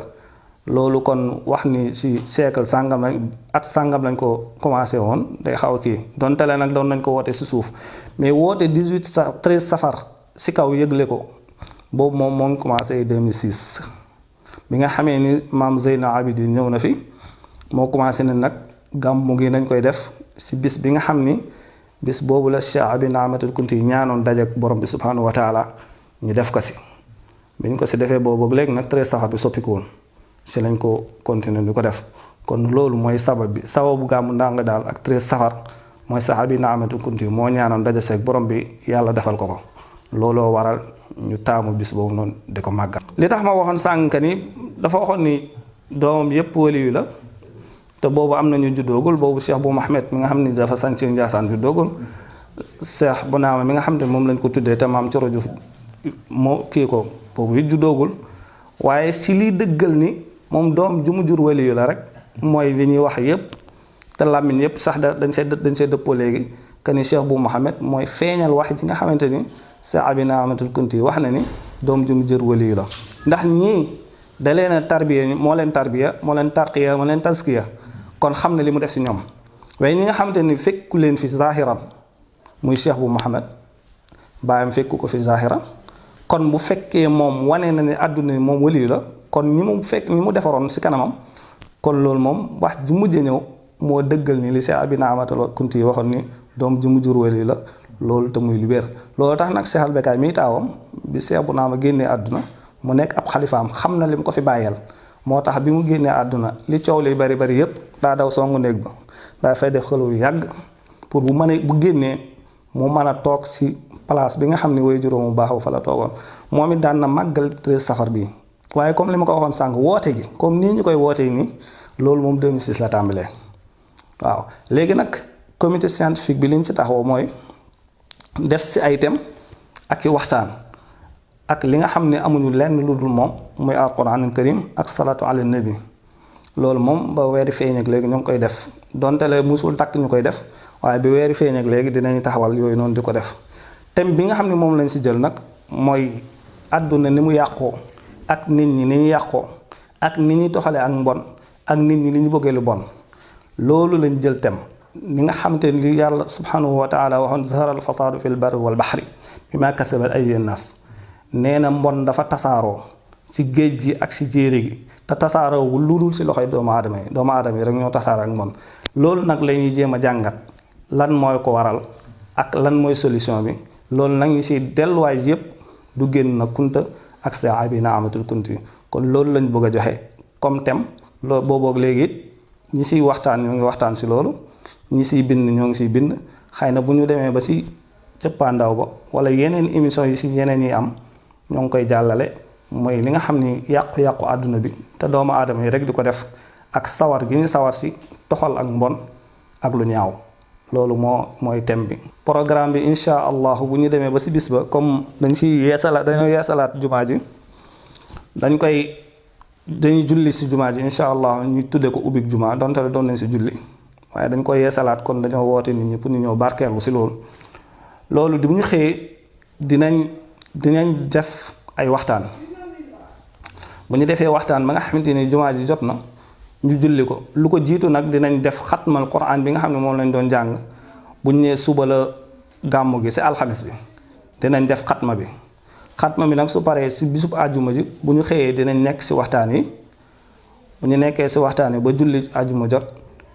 Speaker 5: loolu kon wax ni ci siècle sàngam lañ at sàngam lañ ko commencé woon day xaw a kii donte le nag doon nañ ko woote ci suuf, mais woote 13 safar ci kaw yëgle ko boobu moom moo ngi commencé 2006 bi nga xamee ni maam Zeyna Abidin ñëw na fi moo commencé ne nag gàmmu gi nañ koy def ci bis bi nga xam ni bis boobu la Cheikh Ibn Ahmadul Kunti ñaanoon dajeek borom bi subhanahu wa taala ñu def ko ci. bi ñu ko ci defee boobu léegi nag 13 safar bi soppiku woon ci lañ ko continuer di ko def. kon loolu mooy sabab bi, sababu gàmmu ndànk daal ak 13 safar mooy Cheikh Ibn Ahmadul Kunti moo ñaanoon daje seeg borom bi yàlla defal ko ko. looloo waral ñu taamu bis boobu noonu di ko màggal. li tax ma waxoon sànq ni dafa waxoon ni doomam yépp waliyu la te boobu am na ñu juddoogul, boobu Cheikh bu Mohamed mi nga xam ni dafa sanc Njaasaan juddoogul, Cheikh bu Naama mi nga xam ne moom lañ ko tuddee te maam Coro Juuf moo kii ko boobu it juddoogul. waaye ci liy dëggal ni moom doom ju mu jur waliyu la rek mooy li ñuy wax yépp te làmmiñ yépp sax dañ see dëppoo léegi que ni Cheikh bu Mohamed mooy feeñal wax ji nga xamante ni Cheikh Ibn Ahmadul Kunti wax na ni doom ju mu jur waliyu la. ndax ñii da leen a tarbiya, moo leen tarbiya, moo leen tarqiya, moo leen taskiya, kon xam na li mu def ci ñoom. waaye ñi nga xamante ni fekku leen fi zahiran muy Cheikh bu Mohamed baayam fekku ko fi zahiran, kon bu fekkee moom wane na ne àdduna ni moom waliyu la, kon ñi mu defaroon ci kanamam, kon loolu moom wax ju mujj ñëw moo dëggal ni li Cheikh Ibn Ahmadul Kunti waxoon ni doom ju mu jur waliyu la. loolu te muy lu wér. loolu tax nag Cheikh Albekaay mi taawam bi Cheikh bu Naama génnee àdduna mu nekk ab xalifaam xam na li mu ko fi bàyyeel, moo tax bi mu génnee àdduna li coow li bari bari yépp daa daw songu néeg ba daa fay def xelu yu yàgg pour bu génnee mu mën a toog ci place bi nga xam ne way juróomu baaxu fa la toogoon. moom it daan na màggal 13 safar bii. waaye comme li ma ko waxoon sànq woote gi comme nii ñu koy wootee nii loolu moom 2006 la tàmbalee. waaw léegi nag comité scientifique bi liñ ci taxawoo mooy def ci ay thèmes ak i waxtaan ak li nga xam ne amuñu lenn lu dul moom muy alquranul karim ak salatu ala nabi. loolu moom ba weeri feeñ ak léegi ñu ngi koy def donte le musul takk ñu koy def, waaye bi weeri feeñ ak léegi dinañu taxawal yooyu noonu di ko def. thème bi nga xam ne moom lañ ci jël nag mooy àdduna ni mu yàqoo ak nit ñi ni ñu yàqoo ak ni ñuy doxalee ak mbon ak nit ñi li ñu bëggee lu bon. loolu lañ jël thème ni nga xamante ni li yàlla subhanahu wa taala waxoon zahara al fasaadu fil barri wal baxri bima kasabat aydin nas. nee na mbon dafa tasaaroo ci géej gi ak ci jéere gi te tasaaroowul lu dul ci loxoy doomu aadama yi rek ñoo tasaaroo ak mbon. loolu nag la ñuy jéem a jàngat lan mooy ko waral ak lan mooy solution bi. loolu nag ñi ci delluwaay yépp du génn na kunta ak Cheikh Ibn Ahmadul Kunti. kon loolu lañ bëgg a joxe comme thème. loolu booboog léegi it ñi ciy waxtaan ñoo ngi waxtaan ci loolu, ñi ciy bind ñoo ngi ciy bind. xëy na bu ñu demee ba ci cëppaandaw ba wala yeneen émission yi ci yeneen yi am ñoo ngi koy jàllale mooy li nga xam ni yàqu-yàqu àdduna bi te doomu aadama yi rek di ko def ak sawar gi ñu sawar ci toxal ak mbon ak lu ñaaw. loolu mooy thème bi. programme bi incha allah bu ñu demee ba ci bis ba comme dañoo yeesalaat jumaa ji dañuy julli ci jumaa ji incha allah ñu tuddee ko ubbik jumaa donte doon nañ ci julli waaye dañ koy yeesalaat kon dañoo woote nit ñi pour ñu ñëw barkeelu ci loolu. loolu di bu ñu xëyee dinañ def ay waxtaan. bu ñu defee waxtaan ba nga xamante ni jumaa ji jot na ñu julli ko lu ko jiitu nag dinañ def xatmal Qur'an bi nga xam ne moom lañ doon jàng bu ñu nee suba la gàmmu gi ci alxamis bi dinañ def xatma bi. xatma bi nag su paree ci bisub àjjuma ji bu ñu xëyee dinañ nekk ci waxtaan yi bu ñu nekkee ci waxtaan yi ba julli àjjuma jot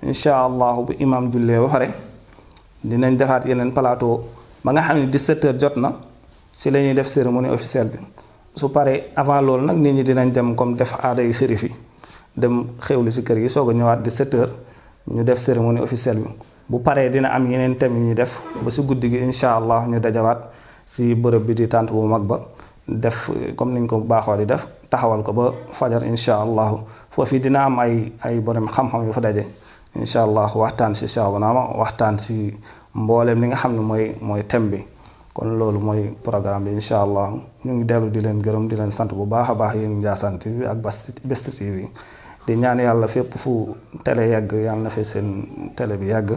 Speaker 5: incha allah bu imaam jullee ba pare dinañ defaat yeneen plateau ba nga xam ne 17h jot na ci la ñuy def cérémonie officielle bi. su paree avant loolu nag nit ñi dinañ dem comme def aada yu sérif yi dem xewlu ci kër gi soog a ñëwaat 17h ñu def cérémonie officielle bi. bu paree dina am yeneen thèmes yu ñuy def ba ci guddi gi incha allah ñu dajawaat si bërëb bi di tànt bu mag ba def comme niñ ko baaxoo di def taxawal ko ba fajar incha allahu foofu dina am ay borom xam-xam yu fa daje incha allah waxtaan si Cheikh Bounama waxtaan si mbooleem li nga xam ne mooy thème bi kon loolu mooy programme bi incha allah ñu ngi dellu di leen gërëm di leen sant bu baax a baax yéen Ndiassane TV ak Best TV di ñaan yàlla fépp fu télé yegg yàlla na fi seen télé bi yegg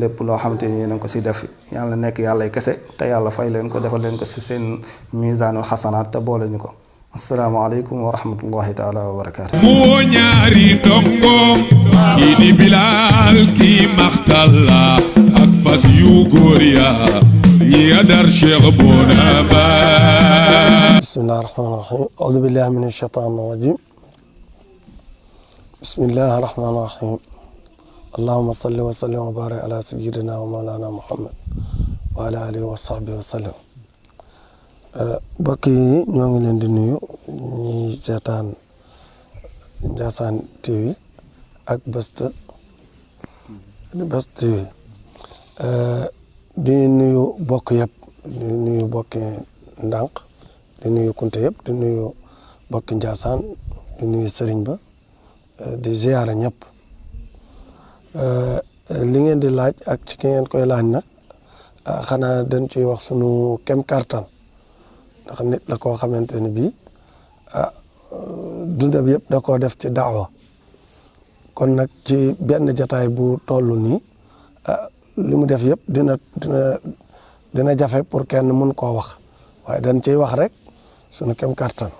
Speaker 5: lépp loo xamante ni yéen a ko si def yàlla nekk yàlla kese te yàlla fay leen ko defal leen ko si seen misaanul xasanaat te boole ñu ko asalaamaaleykum wa rahmatullahi taala wa barakaatu.
Speaker 1: moo ñaari dongoom kii di Bilal kii Maxtalla ak fas yu góor ya ñi adar Cheikh Bounama.
Speaker 6: bismillahi rahmaani rahim audu billahi min ashaytaani rajim bismillahi rahmaani rahim allahuma salli wa sallim wa barik ala sayyidina wa mawlana muhammad wa ala alihi wa sahbihi wa sallam. mbokk yi ñoo ngi leen di nuyu ñi seetaan Ndiassane TV ak Best TV di nuyu bokk yëpp di nuyu bokki ndànk di nuyu kunte yëpp di nuyu bokki Ndiassane di nuyu sëriñ ba di ziyaara ñëpp li ngeen di laaj ak ci ki ngeen koy laaj nag xanaa dañ ciy wax sunu kem kartan ndax nit la koo xamante ne bii dundam yëpp da koo def ci daawa kon nag ci benn jataay bu toll nii li mu def yëpp dina jafe pour kenn mun koo wax waaye dañ ciy wax rek sunu kem kartan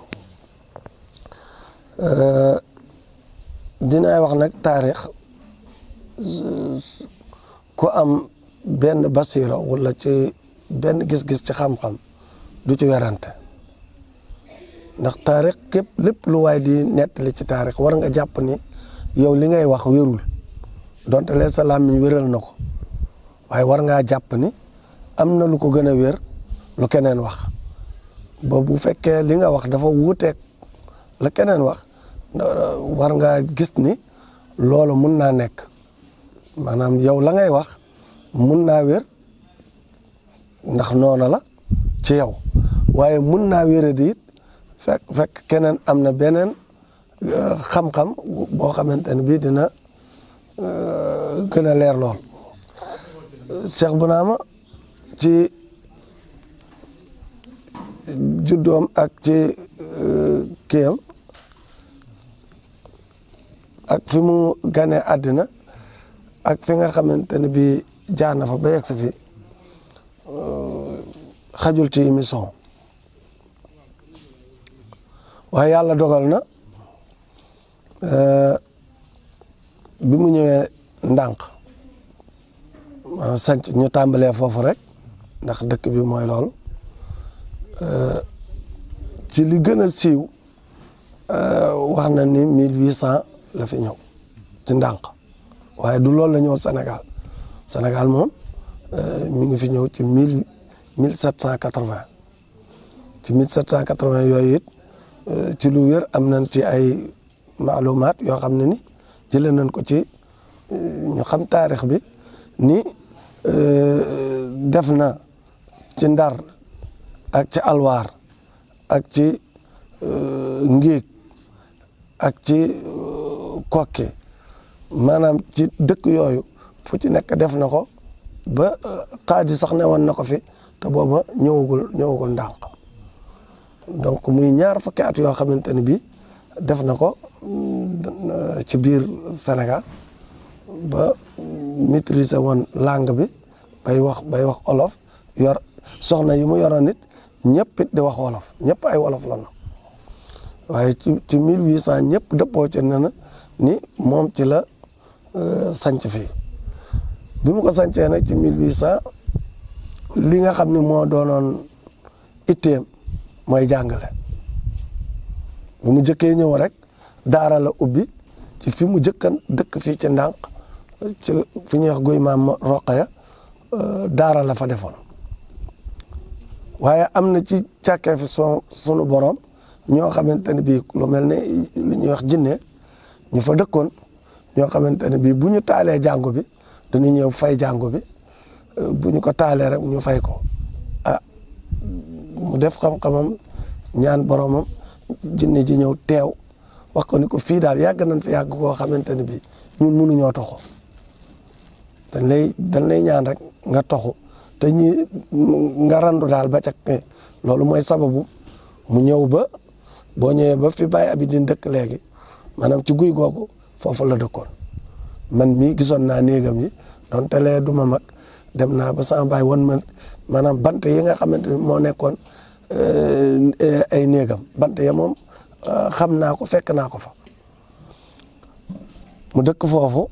Speaker 6: dinaay wax nag taarix ku am benn basira wala ci benn gis-gis ci xam-xam du ci werante ndax taarix képp lépp lu waay di nettali ci taarix war nga jàpp ni yow li ngay wax wérul donte lee sa làmmiñ wéral na ko waaye war ngaa jàpp ni am na lu ko gën a wér lu keneen wax ba bu fekkee li nga wax dafa wuuteeg la keneen wax war ngaa gis ni loolu mun naa nekk maanaam yow la ngay wax mun naa wér ndax noona la ci yow waaye mun naa wére di it fekk keneen am na beneen xam-xam boo xamante ne bii dina gën a leer lool. Cheikh Bounama ci juddoom ak ci kiyam ak fi mu ganee àddina ak fi nga xamante ne bii jaar na fa ba yegg si fi xajul ci émission waaye yàlla dogal na bi mu ñëwee ndànk sanc ñu tàmbalee foofu rek ndax dëkk bi mooy loolu ci li gën a siiw wax na ni 1800 la fi ñëw ci ndànk waaye du loolu la ñëw Sénégal moom mi ngi fi ñëw ci 1780 ci 1780 yooyu it ci lu wér am nañ ci ay maalumaat yoo xam ne ni jëlee nañ ko ci ñu xam taarix bi ni def na ci Ndar ak ci Alwaar ak ci Ngéeg ak ci Kokki maanaam ci dëkk yooyu fu ci nekk def na ko ba xaadi sax ne woon na ko fi te booba ñëwagul ndànk donc muy ñaar fukki at yoo xamante ne bii def na ko ci biir Sénégal ba maîtriser woon langue bi bay wax olof yor soxna yi mu yoroon nit ñëpp it di wax wolof ñëpp ay wolof la na waaye ci 1800 ñëpp dëppoo ci ne na ni moom ci la sanc fii bi mu ko sancee nag ci 1800 li nga xam ne moo doonoon itteem mooy jàngale bi mu jëkkee ñëw rek daara la ubbi ci fi mu jëkkan dëkk fii ci ndànk ci fi ñuy wax guy maam Roqaya daara la fa defoon waaye am na ci càkkee fi sunu borom ñoo xamante ne bii lu mel ne li ñuy wax jinne ñu fa dëkkoon ñoo xamante ne bii bu ñu taalee jàngu bi dañu ñëw fay jàngu bi bu ñu ko taalee rek ñu fay ko mu def xam-xamam ñaan boromam jinne ji ñëw teew wax ko ni ko fii daal yàgg nañ fi yàgg koo xamante ne bii ñun mënuñoo toxu dañ lay ñaan rek nga toxu te ñi nga randu daal ba ca loolu mooy sababu mu ñëw ba boo ñëwee ba fi Baye Abidine dëkk léegi maanaam ci guy googu foofu la dëkkoon man mii gisoon naa néegam yi doon telee du ma mag dem naa ba sama baay wan ma maanaam bant yi nga xamante ni moo nekkoon ay néegam bant ya moom xam naa ko fekk naa ko fa mu dëkk foofu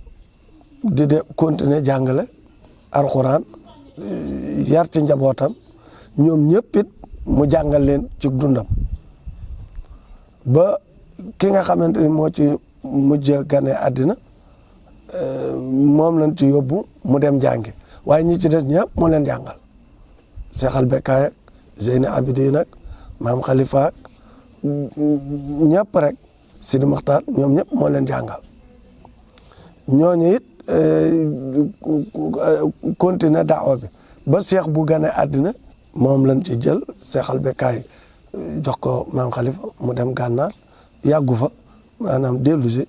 Speaker 6: di continuer jàngale alxuraan yar ci njabootam ñoom ñëpp it mu jàngal leen ci dundam ba ki nga xamante ni moo ci mujj gane àddina moom lañ ci yóbbu mu dem jàngi waaye ñi ci des ñëpp moo leen jàngal Seexal Bekkaay ak Zeyni Abidin ak Maam Khalifa ak ñëpp rek Sidi Maxtaar ñoom ñëpp moo leen jàngal ñooñu it continuer daawa bi ba seex bu gane àddina moom lañ ci jël Seexal Bekkaay jox ko Maam Khalifa mu dem gànnaar yàggu fa maanaam dellu si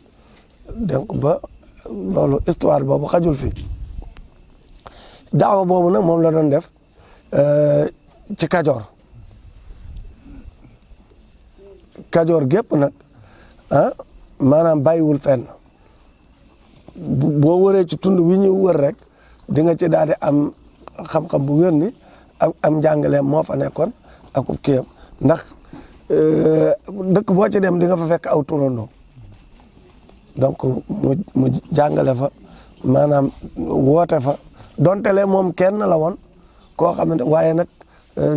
Speaker 6: donc ba loolu histoire boobu xajul fi daawa boobu nag moom la doon def ci Kajoor gépp nag maanaam bàyyiwul fenn boo wëree ci tund wi ñu wër rek di nga ci daal di am xam-xam bu wér ni am njàngaleem moo fa nekkoon ak kiyam ndax dëkk boo ci dem di nga fa fekk aw turandoo donc mu jàngale fa maanaam woote fa donte le moom kenn la woon koo xamante waaye nag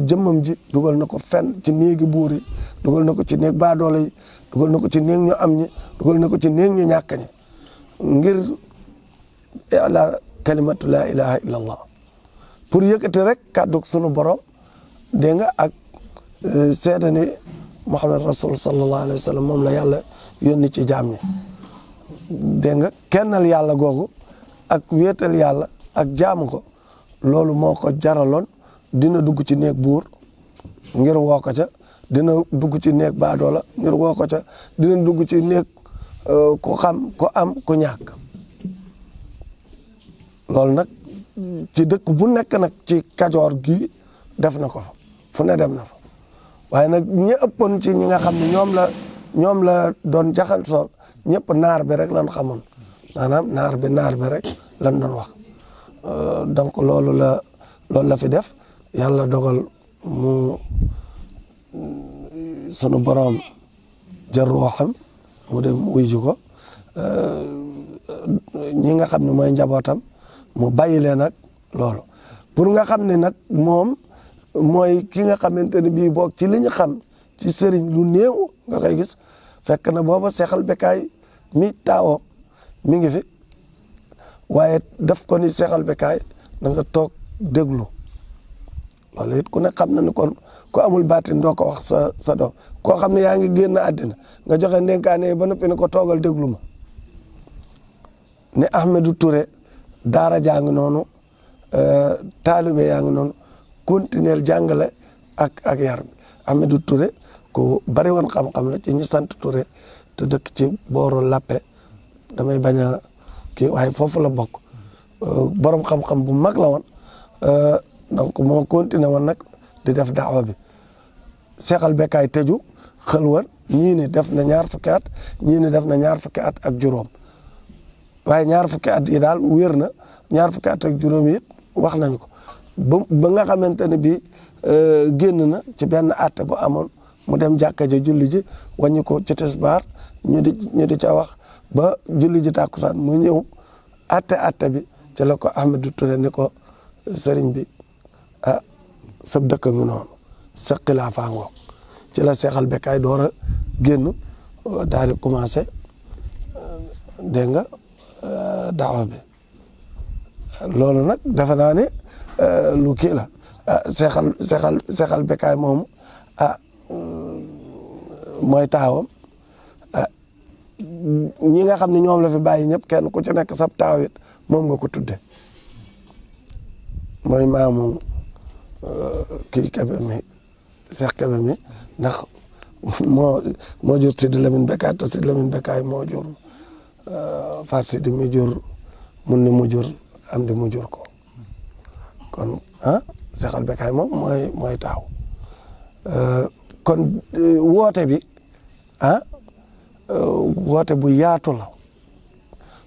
Speaker 6: jëmmam ji dugal na ko fenn ci néegi buur yi dugal na ko ci néeg baadoolo yi dugal na ko ci néeg ñu am ñi dugal na ko ci néeg ñu ñàkk ñi ngir la kalimatu la ilaha illa allah pour yëkkati rek kàddu sunu borom dégg nga ak seede ni Muhammad rasul sallallahu alayhi wa sallam moom la yàlla yónni ci jaam ñi dégg nga kennal yàlla googu ak wéetal yàlla ak jaamu ko loolu moo ko jaraloon dina dugg ci néeg buur ngir woo ko ca dina dugg ci néeg baadoola ngir woo ko ca dina dugg ci néeg ku xam ku am ku ñàkk loolu nag ci dëkk bu nekk nag ci Kajoor gi def na ko fa fu ne dem na fa waaye nag ñi ëppoon ci ñi nga xam ne ñoom la doon jaxal sool ñëpp naar bi rek lan xamoon maanaam naar bi rek lan doon wax donc loolu la fi def yàlla dogal mu sunu boroom jël ruuxam mu dem wuy ji ko ñi nga xam ne mooy njabootam mu bàyyi leen nag loolu pour nga xam ne nag moom mooy ki nga xamante ne bii boog ci li ñu xam ci sëriñ lu néew nga koy gis fekk na booba Seexal Bekkaay mi taawoo mi ngi fi waaye def ko ni Seexal Bekkaay da nga toog déglu loolu it ku ne xam na ni kon ku amul baatin doo ko wax sa doom koo xam ne yaa ngi génn àddina nga joxe ndénkaane ba noppi ne ko toogal déglu ma ne Ahmedou Touré daara jaa ngi noonu taalibe yaa ngi noonu continuer jàngale ak yar bi Ahmedou Touré ku bari woon xam-xam la ci ñi sant Touré te dëkk ci booru Lappe damay bañ a kii waaye foofu la bokk borom xam-xam bu mag la woon donc moo continuer woon nag di def daawa bi Seexal Bekkaay tëju xëlwat ñii ni def na 20 at ñii ni def na 20 at ak juróom waaye 20 at yi daal wér na 20 at ak juróom yi wax nañ ko ba nga xamante ne bii génn na ci benn atte bu amoon mu dem jàkka ja julli ji wàññi ko ci tisbaar ñu di ca wax ba julli ji tàkkusaan mu ñëw atte bi ci la ko Ahmedou Touré ni ko sëriñ bi sab dëkk nga noonu sa xilaafa ngoog ci la Seexal Bekkaay door a génn daal di commencé dégg nga daawa bi loolu nag defe naa ne lu kii la Seexal Bekkaay moomu mooy taawam ñi nga xam ne ñoom la fi bàyyi ñëpp kenn ku ci nekk sab taaw it moom nga ko tudde mooy maamu kii Kébé mi Cheikh Kébé mi ndax moo jur Sidi Lamine Bekkaay te Sidi Lamine Bekkaay moo jur Faat Sidi mi jur mun ni mu jur am di mu jur ko kon Seexal Bekkaay moom mooy taaw kon woote bi woote bu yaatu la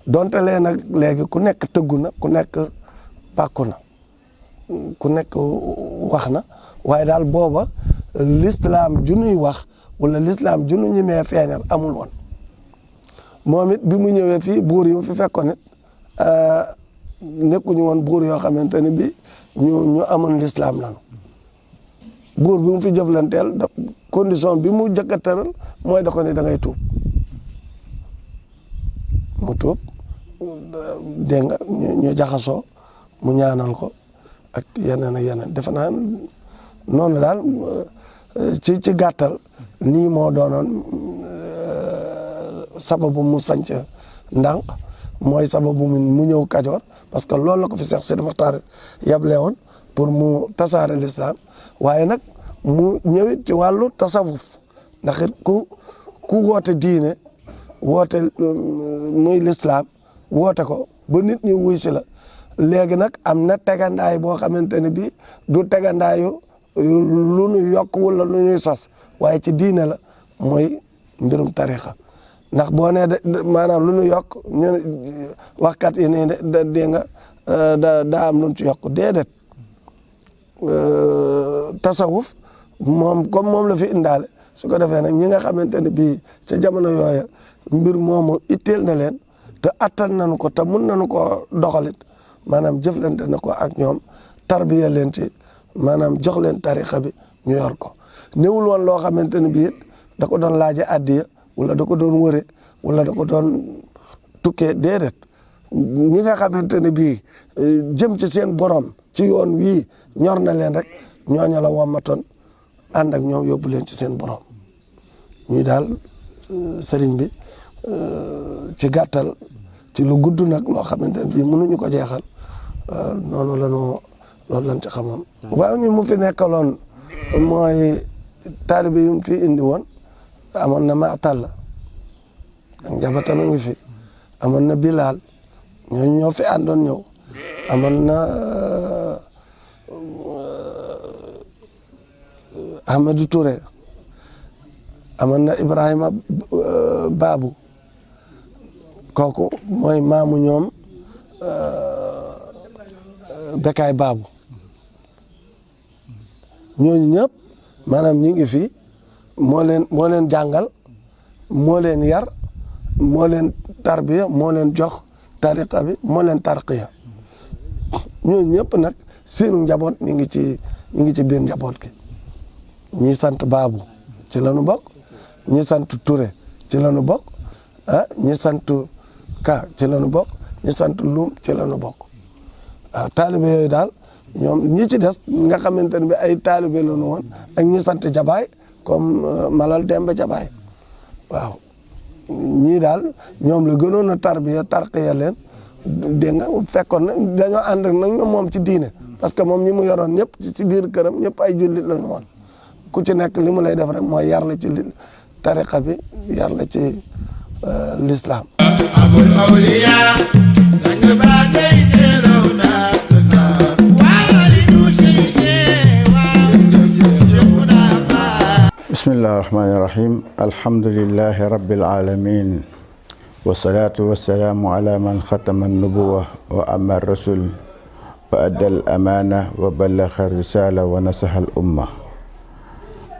Speaker 6: donte lee nag léegi ku nekk tëggu na ku nekk bàkku na ku nekk wax na waaye daal booba l'islam ju nuy wax wala l'islam ju nu ñemee feeñal amul woon moom it bi mu ñëwee fii buur yi mu fi fekkoon it nekkuñu woon buur yoo xamante ne bi ñu amoon l'islam lanu buur bi mu fi jëflanteel da condition bi mu jëkk a tëral mooy da ko ni da ngay tuub mu tuub dégg nga ñu jaxasoo mu ñaanal ko ak yeneen ak yeneen defe naa noonu daal ci gàttal nii moo doonoon sababu mu sanc ndànk mooy sababu mu ñëw Kajoor parce que loolu la ko fi Seex Sidi Maxtaar yable woon pour mu tasaare l'islam waaye nag mu ñëwit ci wàllu tasawuf ndax it ku woote diine woote muy l'islam woote ko ba nit ñi wuy si la léegi nag am na tegandaay boo xamante ne bii du tegandaayu lu ñu yokk wala lu ñuy sos waaye ci diine la mooy mbirum tarixa ndax boo nee maanaam lu ñu yokk ñu waxkat yi nii dégg nga daa am lu ñu ci yokk déedéet tasawuf moom comme moom la fi indaale su ko defee nag ñi nga xamante ne bii ca jamono yooya mbir moomu itteel na leen te attan nañu ko te mun nañu ko doxalit maanaam jëflante na ko ak ñoom tarbiya leen ci maanaam jox leen tarixa bi ñu yor ko néewul woon loo xamante ne bii da ko doon laaje addiya wala da ko doon wëre wala da ko doon tukkee déedéet ñi nga xamante ne bii jëm ci seen borom ci yoon wii ñor na leen rek ñooña la wommatoon ànd ak ñoom yóbbu leen ci seen borom ñuy daal sëriñ bi ci gàttal ci lu gudd nag loo xamante ne bii mënuñu ko jeexal noonu loolu lañ ci xamoon. waaw ñu mu fi nekkaloon mooy taalibe yu mu fi indi woon amoon na Maatalla ak njabootam a ngi fi amoon na Bilal ñooñu ñoo fi àndoon ñëw amoon na Ahmadou Touré amoon na Ibrahima Babou kooku mooy maamu ñoom Bekkaay Babou ñooñu ñëpp maanaam ñi ngi fi moo leen jàngal moo leen yar moo leen tarbiya moo leen jox tariqa bi moo leen tarqiya ñooñu ñëpp nag seenu njaboot ñi ngi ci biir njaboot gi ñi sant Babou ci lañu bokk ñi sant Touré ci lañu bokk ñi sant Ka ci lañu bokk ñi sant Loum ci lañu bokk waaw taalibe yooyu daal ñoom ñi ci des nga xamante ne bi ay taalibe lañu woon ak ñi sant Jabaay comme Malal Demba Jabaay waaw ñii daal ñoom la gënoon a tarbiya tarqiya leen dégg nga fekkoon na dañoo ànd nag ñoom moom ci diine parce que moom ñi mu yoroon ñëpp ci biir këram ñëpp ay jullit lañu woon ku ci nekk li mu lay def rek mooy yar la ci tariqa bi yar la ci l'islam.
Speaker 2: abul awliya sang ba ngay nelaw naatna waalidu seydi
Speaker 7: bismillahi rahmani rahim alhamdulillahi rabbil alamin wasalaatu wasalaamu ala man xatama nubuwa wa ama rasul wa adda al amana wa ballaxa risala wa nasaha al umma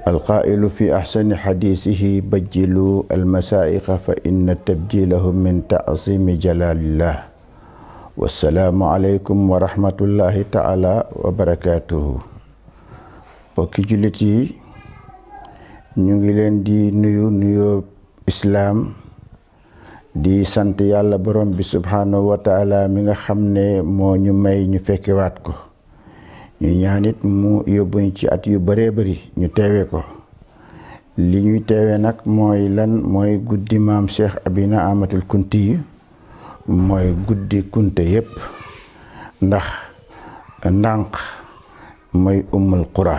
Speaker 7: alqailu fi axsani xadisihi bajjilu almasaiqa fa inna tabjilahum min taasimi jalalillah wassalaamu aleykum wa rahmatullahi taala wa barakatuhu bokki jullit yi ñu ngi leen di nuyoo islaam di sant yàlla borom bi subhanahu wa taala mi nga xam ne moo ñu may ñu fekkewaat ko ñu ñaanit mu yóbbuñ ci at yu bëree bëri ñu teewe ko li ñuy teewe nag mooy lan mooy guddi maam Cheikh Abina Amatul Kunti yi mooy guddi kunte yépp ndax ndànk mooy ummul qura.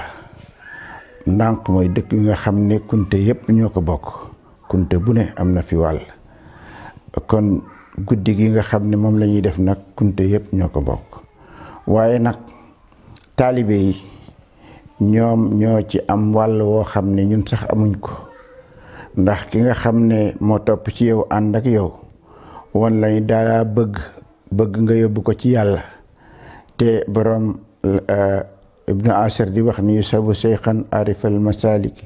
Speaker 7: ndànk mooy dëkk bi nga xam ne kunte yépp ñoo ko bokk, kunte bu ne am na fi wàll. kon guddi gi nga xam ne moom la ñuy def nag kunte yépp ñoo ko bokk, waaye nag taalibe yi ñoom ñoo ci am wàll woo xam ne ñun sax amuñ ko. ndax ki nga xam ne moo topp ci yow ànd ak yow wan lañu daa bëgg nga yóbbu ko ci yàlla. te borom ibnu asir di wax ni yusabu seyxan arifal masaliki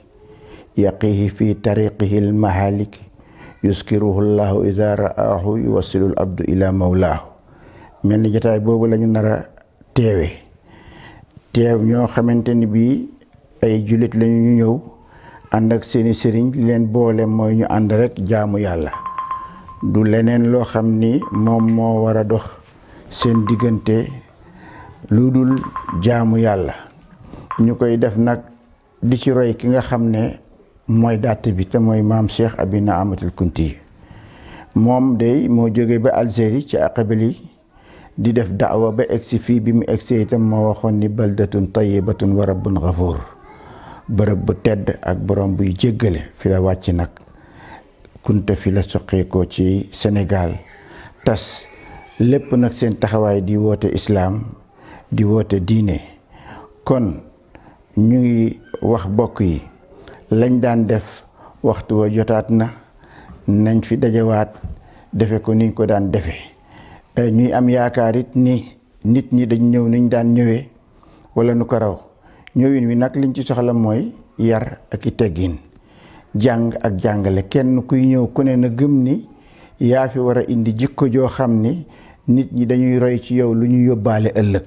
Speaker 7: yaqihi fi tariqihi al mahaliki yuskiruhu llahu ida raahu yuwasilul abdu ila mawlaahu. mel ni jotaay boobu lañu nar a teewe ñoo xamante ni bii ay jullit lañu ñu ñëw ànd ak seeni sëriñ leen boole mooy ñu ànd rek jaamu yàlla. du leneen loo xam ni moom moo war a dox seen diggante lu dul jaamu yàlla. ñu koy def nag di ci roy ki nga xam ne mooy dàtt bi te mooy maam Cheikh Abina Amatul Kunti. moom day moo jóge ba Algérie ci Aqabali di def daawa ba egsi fii. bi mu egsee itam moo waxoon ni baldatun tayyibatun wa rabbun ghafuur, bërëb bu tedd ak borom buy jéggale fi la wàcc nag. kunte fi la soqeekoo ci Sénégal tas lépp nag seen taxawaay di woote islaam di woote diine. kon ñu ngi wax bokk yi lañ daan def waxtu wa jotaat na, nañ fi dajawaat defe ko niñ ko daan defe. ñuy am yaakaar it ni nit ñi dañ ñëw niñ daan ñëwee wala nu ko raw. ñëwin wi nag liñ ci soxla mooy yar ak i teggin, jàng ak jàngale. kenn kuy ñëw ku ne na gëm ni yaa fi war a indi jikko joo xam ni nit ñi dañuy roy ci yow lu ñu yóbbaale ëllëg.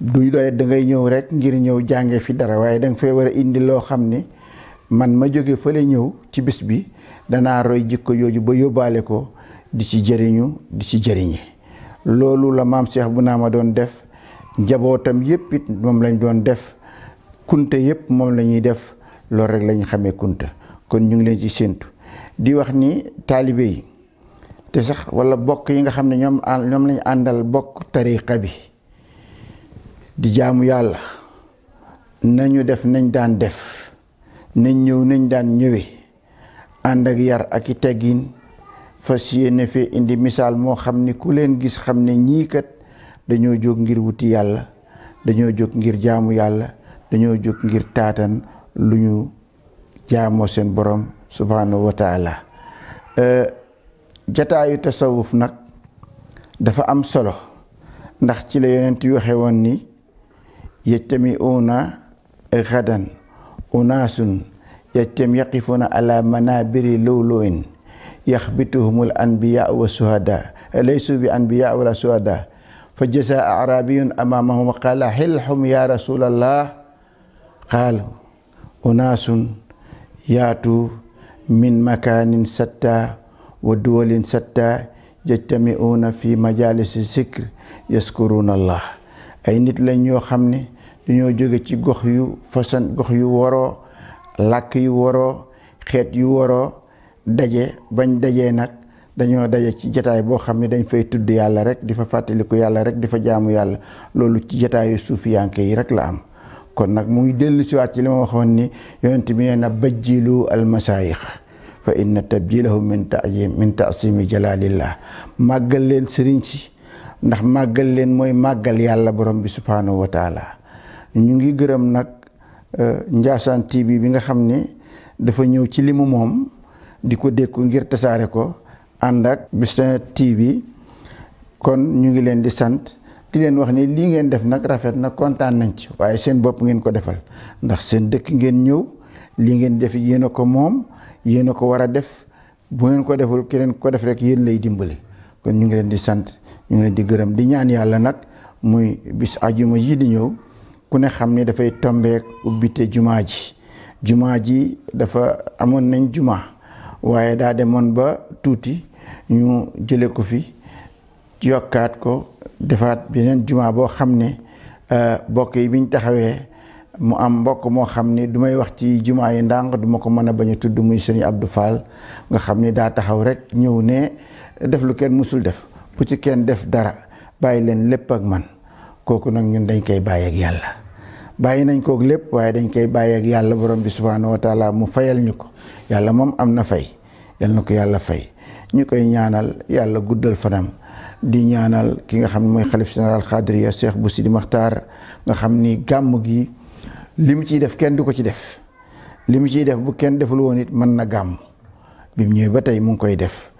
Speaker 7: du doy da ngay ñëw rek ngir ñëw jànge fi dara, waaye danga fay war a indi loo xam ni man ma jóge fële ñëw ci bis bi danaa roy jikko yooju ba yóbbaale ko di ci jëriñu di ci jëriñe. loolu la maam Cheikh bu naa ma doon def, njabootam yépp it moom lañ doon def, kunte yépp moom la ñuy def. loolu rek lañu xamee kunta. kon ñu ngi leen ci séentu di wax ni taalibe yi te sax wala bokk yi nga xam ne ñoom lañu àndal bokk tariqa bi di jaamu yàlla, nañu def nañ daan def, nañ ñëw nañ daan ñëwee ànd ak yar ak i teggin, fas yéene fee indi misaal moo xam ni ku leen gis xam ne ñii kat dañoo jóg ngir wuti yàlla, dañoo jóg ngir jaamu yàlla, dañoo jóg ngir taatan lu ñu jaamoo seen borom subhanahu wa taala. jataayu tasawuf nag dafa am solo, ndax ci la yonent yi waxe woon ni yajtami'una gadan unaasun yaqifuna ala manabiri lu'lu'in yaxbituhumul anbiya wa suhada laysu bi anbiya wala suhada fa jasa arabiyun amamahum qala hilhum ya rasulallah qaal unaasun yaatu min makanin satta wa duwalin satta yajtami'una fi majalisi zikr yaskuruna allah. ay nit lañ ñoo xam ne dañoo jóge ci gox yu waroo, làkk yu waroo, xeet yu waroo daje. bañ dajee nag dañoo daje ci jataay boo xam ne dañ fay tudd yàlla rek, di fa fàttaliku yàlla rek, di fa jaamu yàlla. loolu ci jataayu suufiyanke yi rek la am. kon nag mu ngi dellu siwaat ci li ma waxoon ni yonent bi nee na bajjilu almasaayix fa inna tabjilahu min taasimi jalalillah. màggal leen sëriñ si, ndax màggal leen mooy màggal yàlla borom bi subhanahu wa taala. ñu ngi gërëm nag Ndiassane TV bi nga xam ne dafa ñëw ci limu moom di ko dékku ngir tasaare ko ànd ak Bichri TV. kon ñu ngi leen di sant di leen wax ni lii ngeen def nag rafet na, kontaan nañ ci, waaye seen bopp ngeen ko defal, ndax seen dëkk ngeen ñëw. lii ngeen def yéen a ko moom, yéen a ko war a def. bu ngeen ko deful keneen ko def rek yéen lay dimbali. kon ñu ngi leen di sant, ñu ngi leen di gërëm, di ñaan yàlla nag muy bis ajuma yi di ñëw ku ne xam ne dafay tombeek ubbite jumaa ji dafa amoon nañ jumaa waaye daa demoon ba tuuti ñu jële ko fi yokkaat ko defaat beneen jumaa boo xam ne bokk yi biñ taxawee mu am mbokk moo xam ni du may wax ci jumaa yi ndànk du ma ko mën a bañ a tudd muy sëriñ Abdou Fall nga xam ni daa taxaw rek ñëw ne def lu kenn musul def, bu ci kenn def dara, bàyyi leen lépp ak man. kooku nag ñun dañ koy bàyyi ak yàlla, bàyyi nañ kook lépp waaye dañ koy bàyyi ak yàlla borom bi subhaanahu wa taala mu fayal ñu ko yàlla moom am na fay yal na ko yàlla fay ñu koy ñaanal yàlla guddal fanam di ñaanal ki nga xam ne mooy xalif général xaadiriya Cheikh Bou Sidi Makhtar nga xam ni gàmm gi li mu ciy def kenn du ko ci def li mu ciy def bu kenn deful woon it mën na gàmm bi mu ñëwee ba tey mu ngi koy def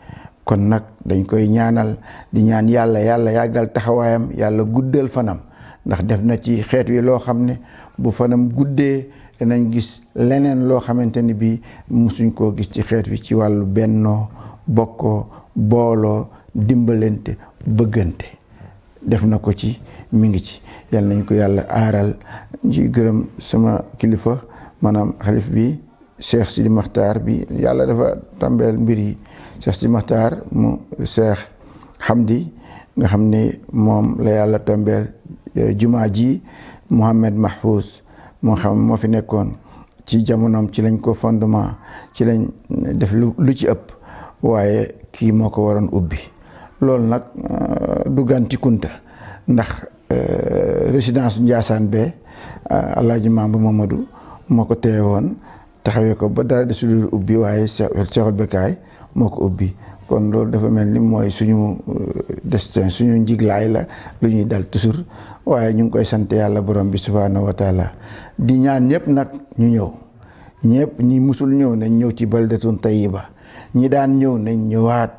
Speaker 7: kon nag dañ koy ñaanal di ñaan yàlla yàggal taxawaayam yàlla guddal fanam ndax def na ci xeet wi loo xam ne bu fanam guddee danañ gis leneen loo xamante ni bii musuñ koo gis ci xeet wi ci wàllu bennoo bokkoo booloo dimbalante bëggante def na ko ci mi ngi ci yal nañ ko yàlla aaral ci gërëm sama kilifa maanaam xalif bi Cheikh Sidi Makhtar bi yàlla dafa tàmbeel mbir yi Cheikh Sidi Makhtar mu Cheikh Hamdi nga xam ne moom la yàlla tàmbeel jumaa ji Mouhamed Mahfouz moo xam moo fi nekkoon ci jamonoom ci lañ ko fondement ci lañ def lu ci ëpp waaye kii moo ko waroon ubbi loolu nag du ganti kunta ndax résidence Ndiassane be Alaaji Maam Mamadou moo ko teewe woon taxawee ko ba dara desul ubbi waaye Cheikhul Bekaay moo ko ubbi kon loolu dafa mel ni mooy suñu destin suñu njiglaay la lu ñuy dal toujours waaye ñu ngi koy sant yàlla borom bi subhaanahu wa taala di ñaan ñëpp nag ñu ñëw ñëpp ñi musul ñëw nañ ñëw ci baldatun tayyiba ñi daan ñëw nañ ñëwaat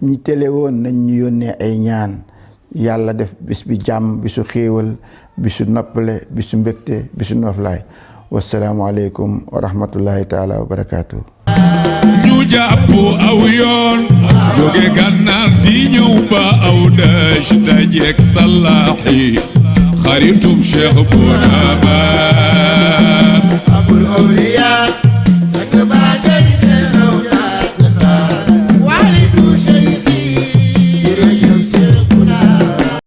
Speaker 7: ñi télé woon nañ ñu yónnee ay ñaan yàlla def bis bi jàmm bisu xéewal bisu noppale bisu mbégte bisu nooflaay wasalaamualeykum wa rahmatullahi taala wa barakaatu.
Speaker 1: ñu jàpp aw yoon jóge gànnaar di ñëw ba aw dëj dajeek Salahi xaritum Cheikh Bounama
Speaker 2: Abul Awliya